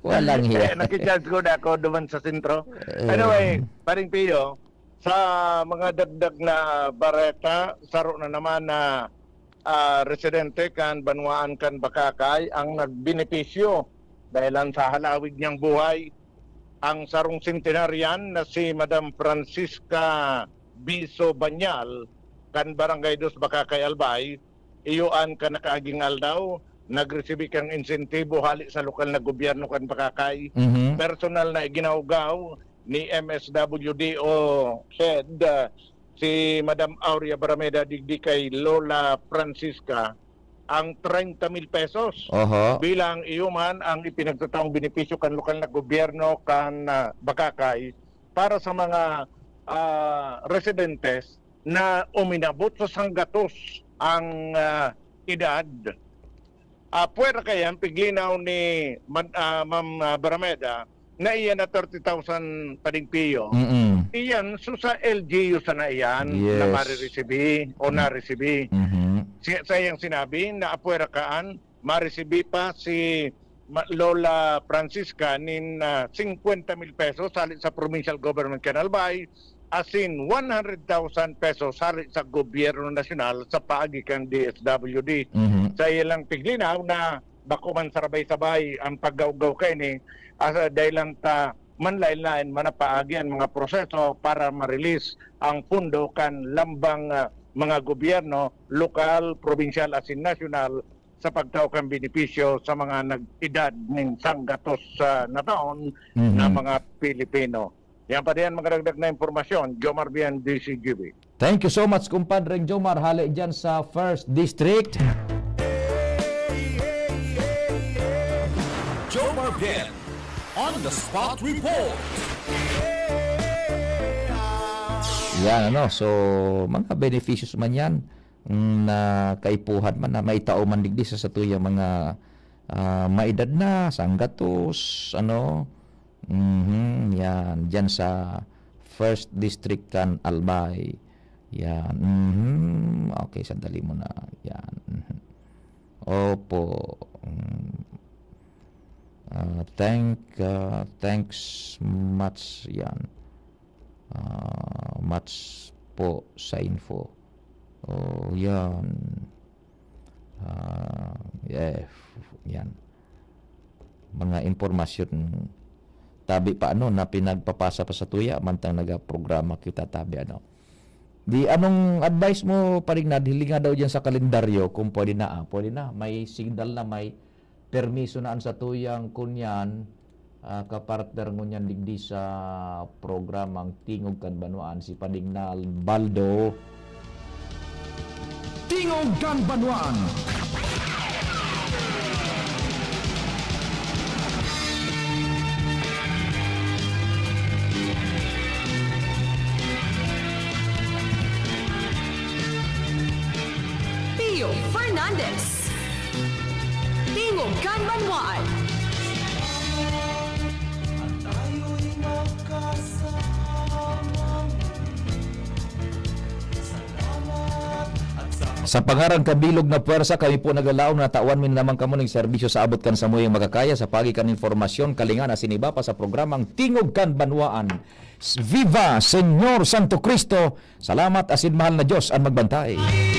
Walang Eh, hiya. nakicharge ko na ako duman sa sentro. Eh. Anyway, Paring Pio, sa mga dagdag na bareta, saro na naman na ah, residente kan banwaan kan Bacacay ang nagbenepisyo dahilan sa halawig niyang buhay. Ang sarong centenarian na si Madam Francisca Biso Banyal kan Barangay Dos Bacacay, Albay, iyo an kan nakaaging aldaw nagresibi kan insentibo hali sa lokal na gobyerno kan Bacacay. Mhm. Personal na iginawgaw ni M S W D O head, ah, si Madam Aurea Barameda digdi kay Lola Francisca ang treinta mil pesos Oho. bilang iyo man ang ipinagtataong benepisyo kan lokal na gobyerno kan, ah, Bacacay para sa mga, ah, residentes na uminabot sa sanggatos ang, ah, edad. Ah, pwera kaya ang piglinaw ni Man-, ah, Ma'am, ah, Barameda na iyan na thirty thousand Pading Pio. Mm-mm. Iyan, so sa L G U sana iyan Yes. na mariresibi o naresibi. Mhm. Si, sa iyang sinabi na apwera kaan, maresibi pa si Ma-, Lola Francisca nin, ah, cincuenta mil pesos hali sa provincial government kan Albay, asin one hundred thousand pesos hali sa gobyerno nasyonal sa paagi kan D S W D. Mhm. Sa ilang piglinaw na bako man sarabay-sabay ang paggawgaw kaini, asa dahil lang ta manlain-lain man na paagi ang mga proseso para ma-release ang pundo kan lambang, ah, mga gobyerno, lokal, probinsyal, asin nasyonal sa pagtao kan benepisyo sa mga nag-edad nin sanggatos, ah, na taon Mhm. na mga Pilipino. Yan pa diyan, mga dagdag na impormasyon. Jomar Bien, D C G B. Thank you so much, kumpadreng Jomar. Hali dyan sa First District. Jomar Bien on the spot report. Yan, ano. So, mga beneficios man yan, mm, na kaipuhan man, na maitao man digdi sa satuyang mga, ah, maedad na, sanggatos, ano. Mhm, yan. Dyan sa First District kan Albay. Yan. Mhm. Okay, sandali muna. Yan. Mhm. Opo. Mm. Ah, thank, ah, thanks much. Yan. Ah, much po sa info. Oh, yan. Ah, yeah, yan. Mga impormasyon tabi pa, ano, na pinagpapasa pa sa tuya, mantang nagaprograma kita tabi, ano. Di, anong advice mo, Paring Nad? Hilinga daw dyan sa kalendaryo, kung pwede na, ah, pwede na. May signal na, may permiso na an satuyang kunyan, ah, kapartner ngunyan digdi sa programang Tingog kan Banwaan, si Paring Nal Baldo. Tingog kan Banwaan. Leo Fernandez. Tingog kan Banwaan. Sa pangaran kan bilog na pwersa, kami po naglalaom na tawan mi naman kamo ning serbisyo sa abot kan samuyang makakaya sa pagi kan impormasyon, kalingan asin iba pa sa programang Tingog kan Banwaan. Viva Señor Santo Cristo! Salamat asin mahal na Diyos an magbantay.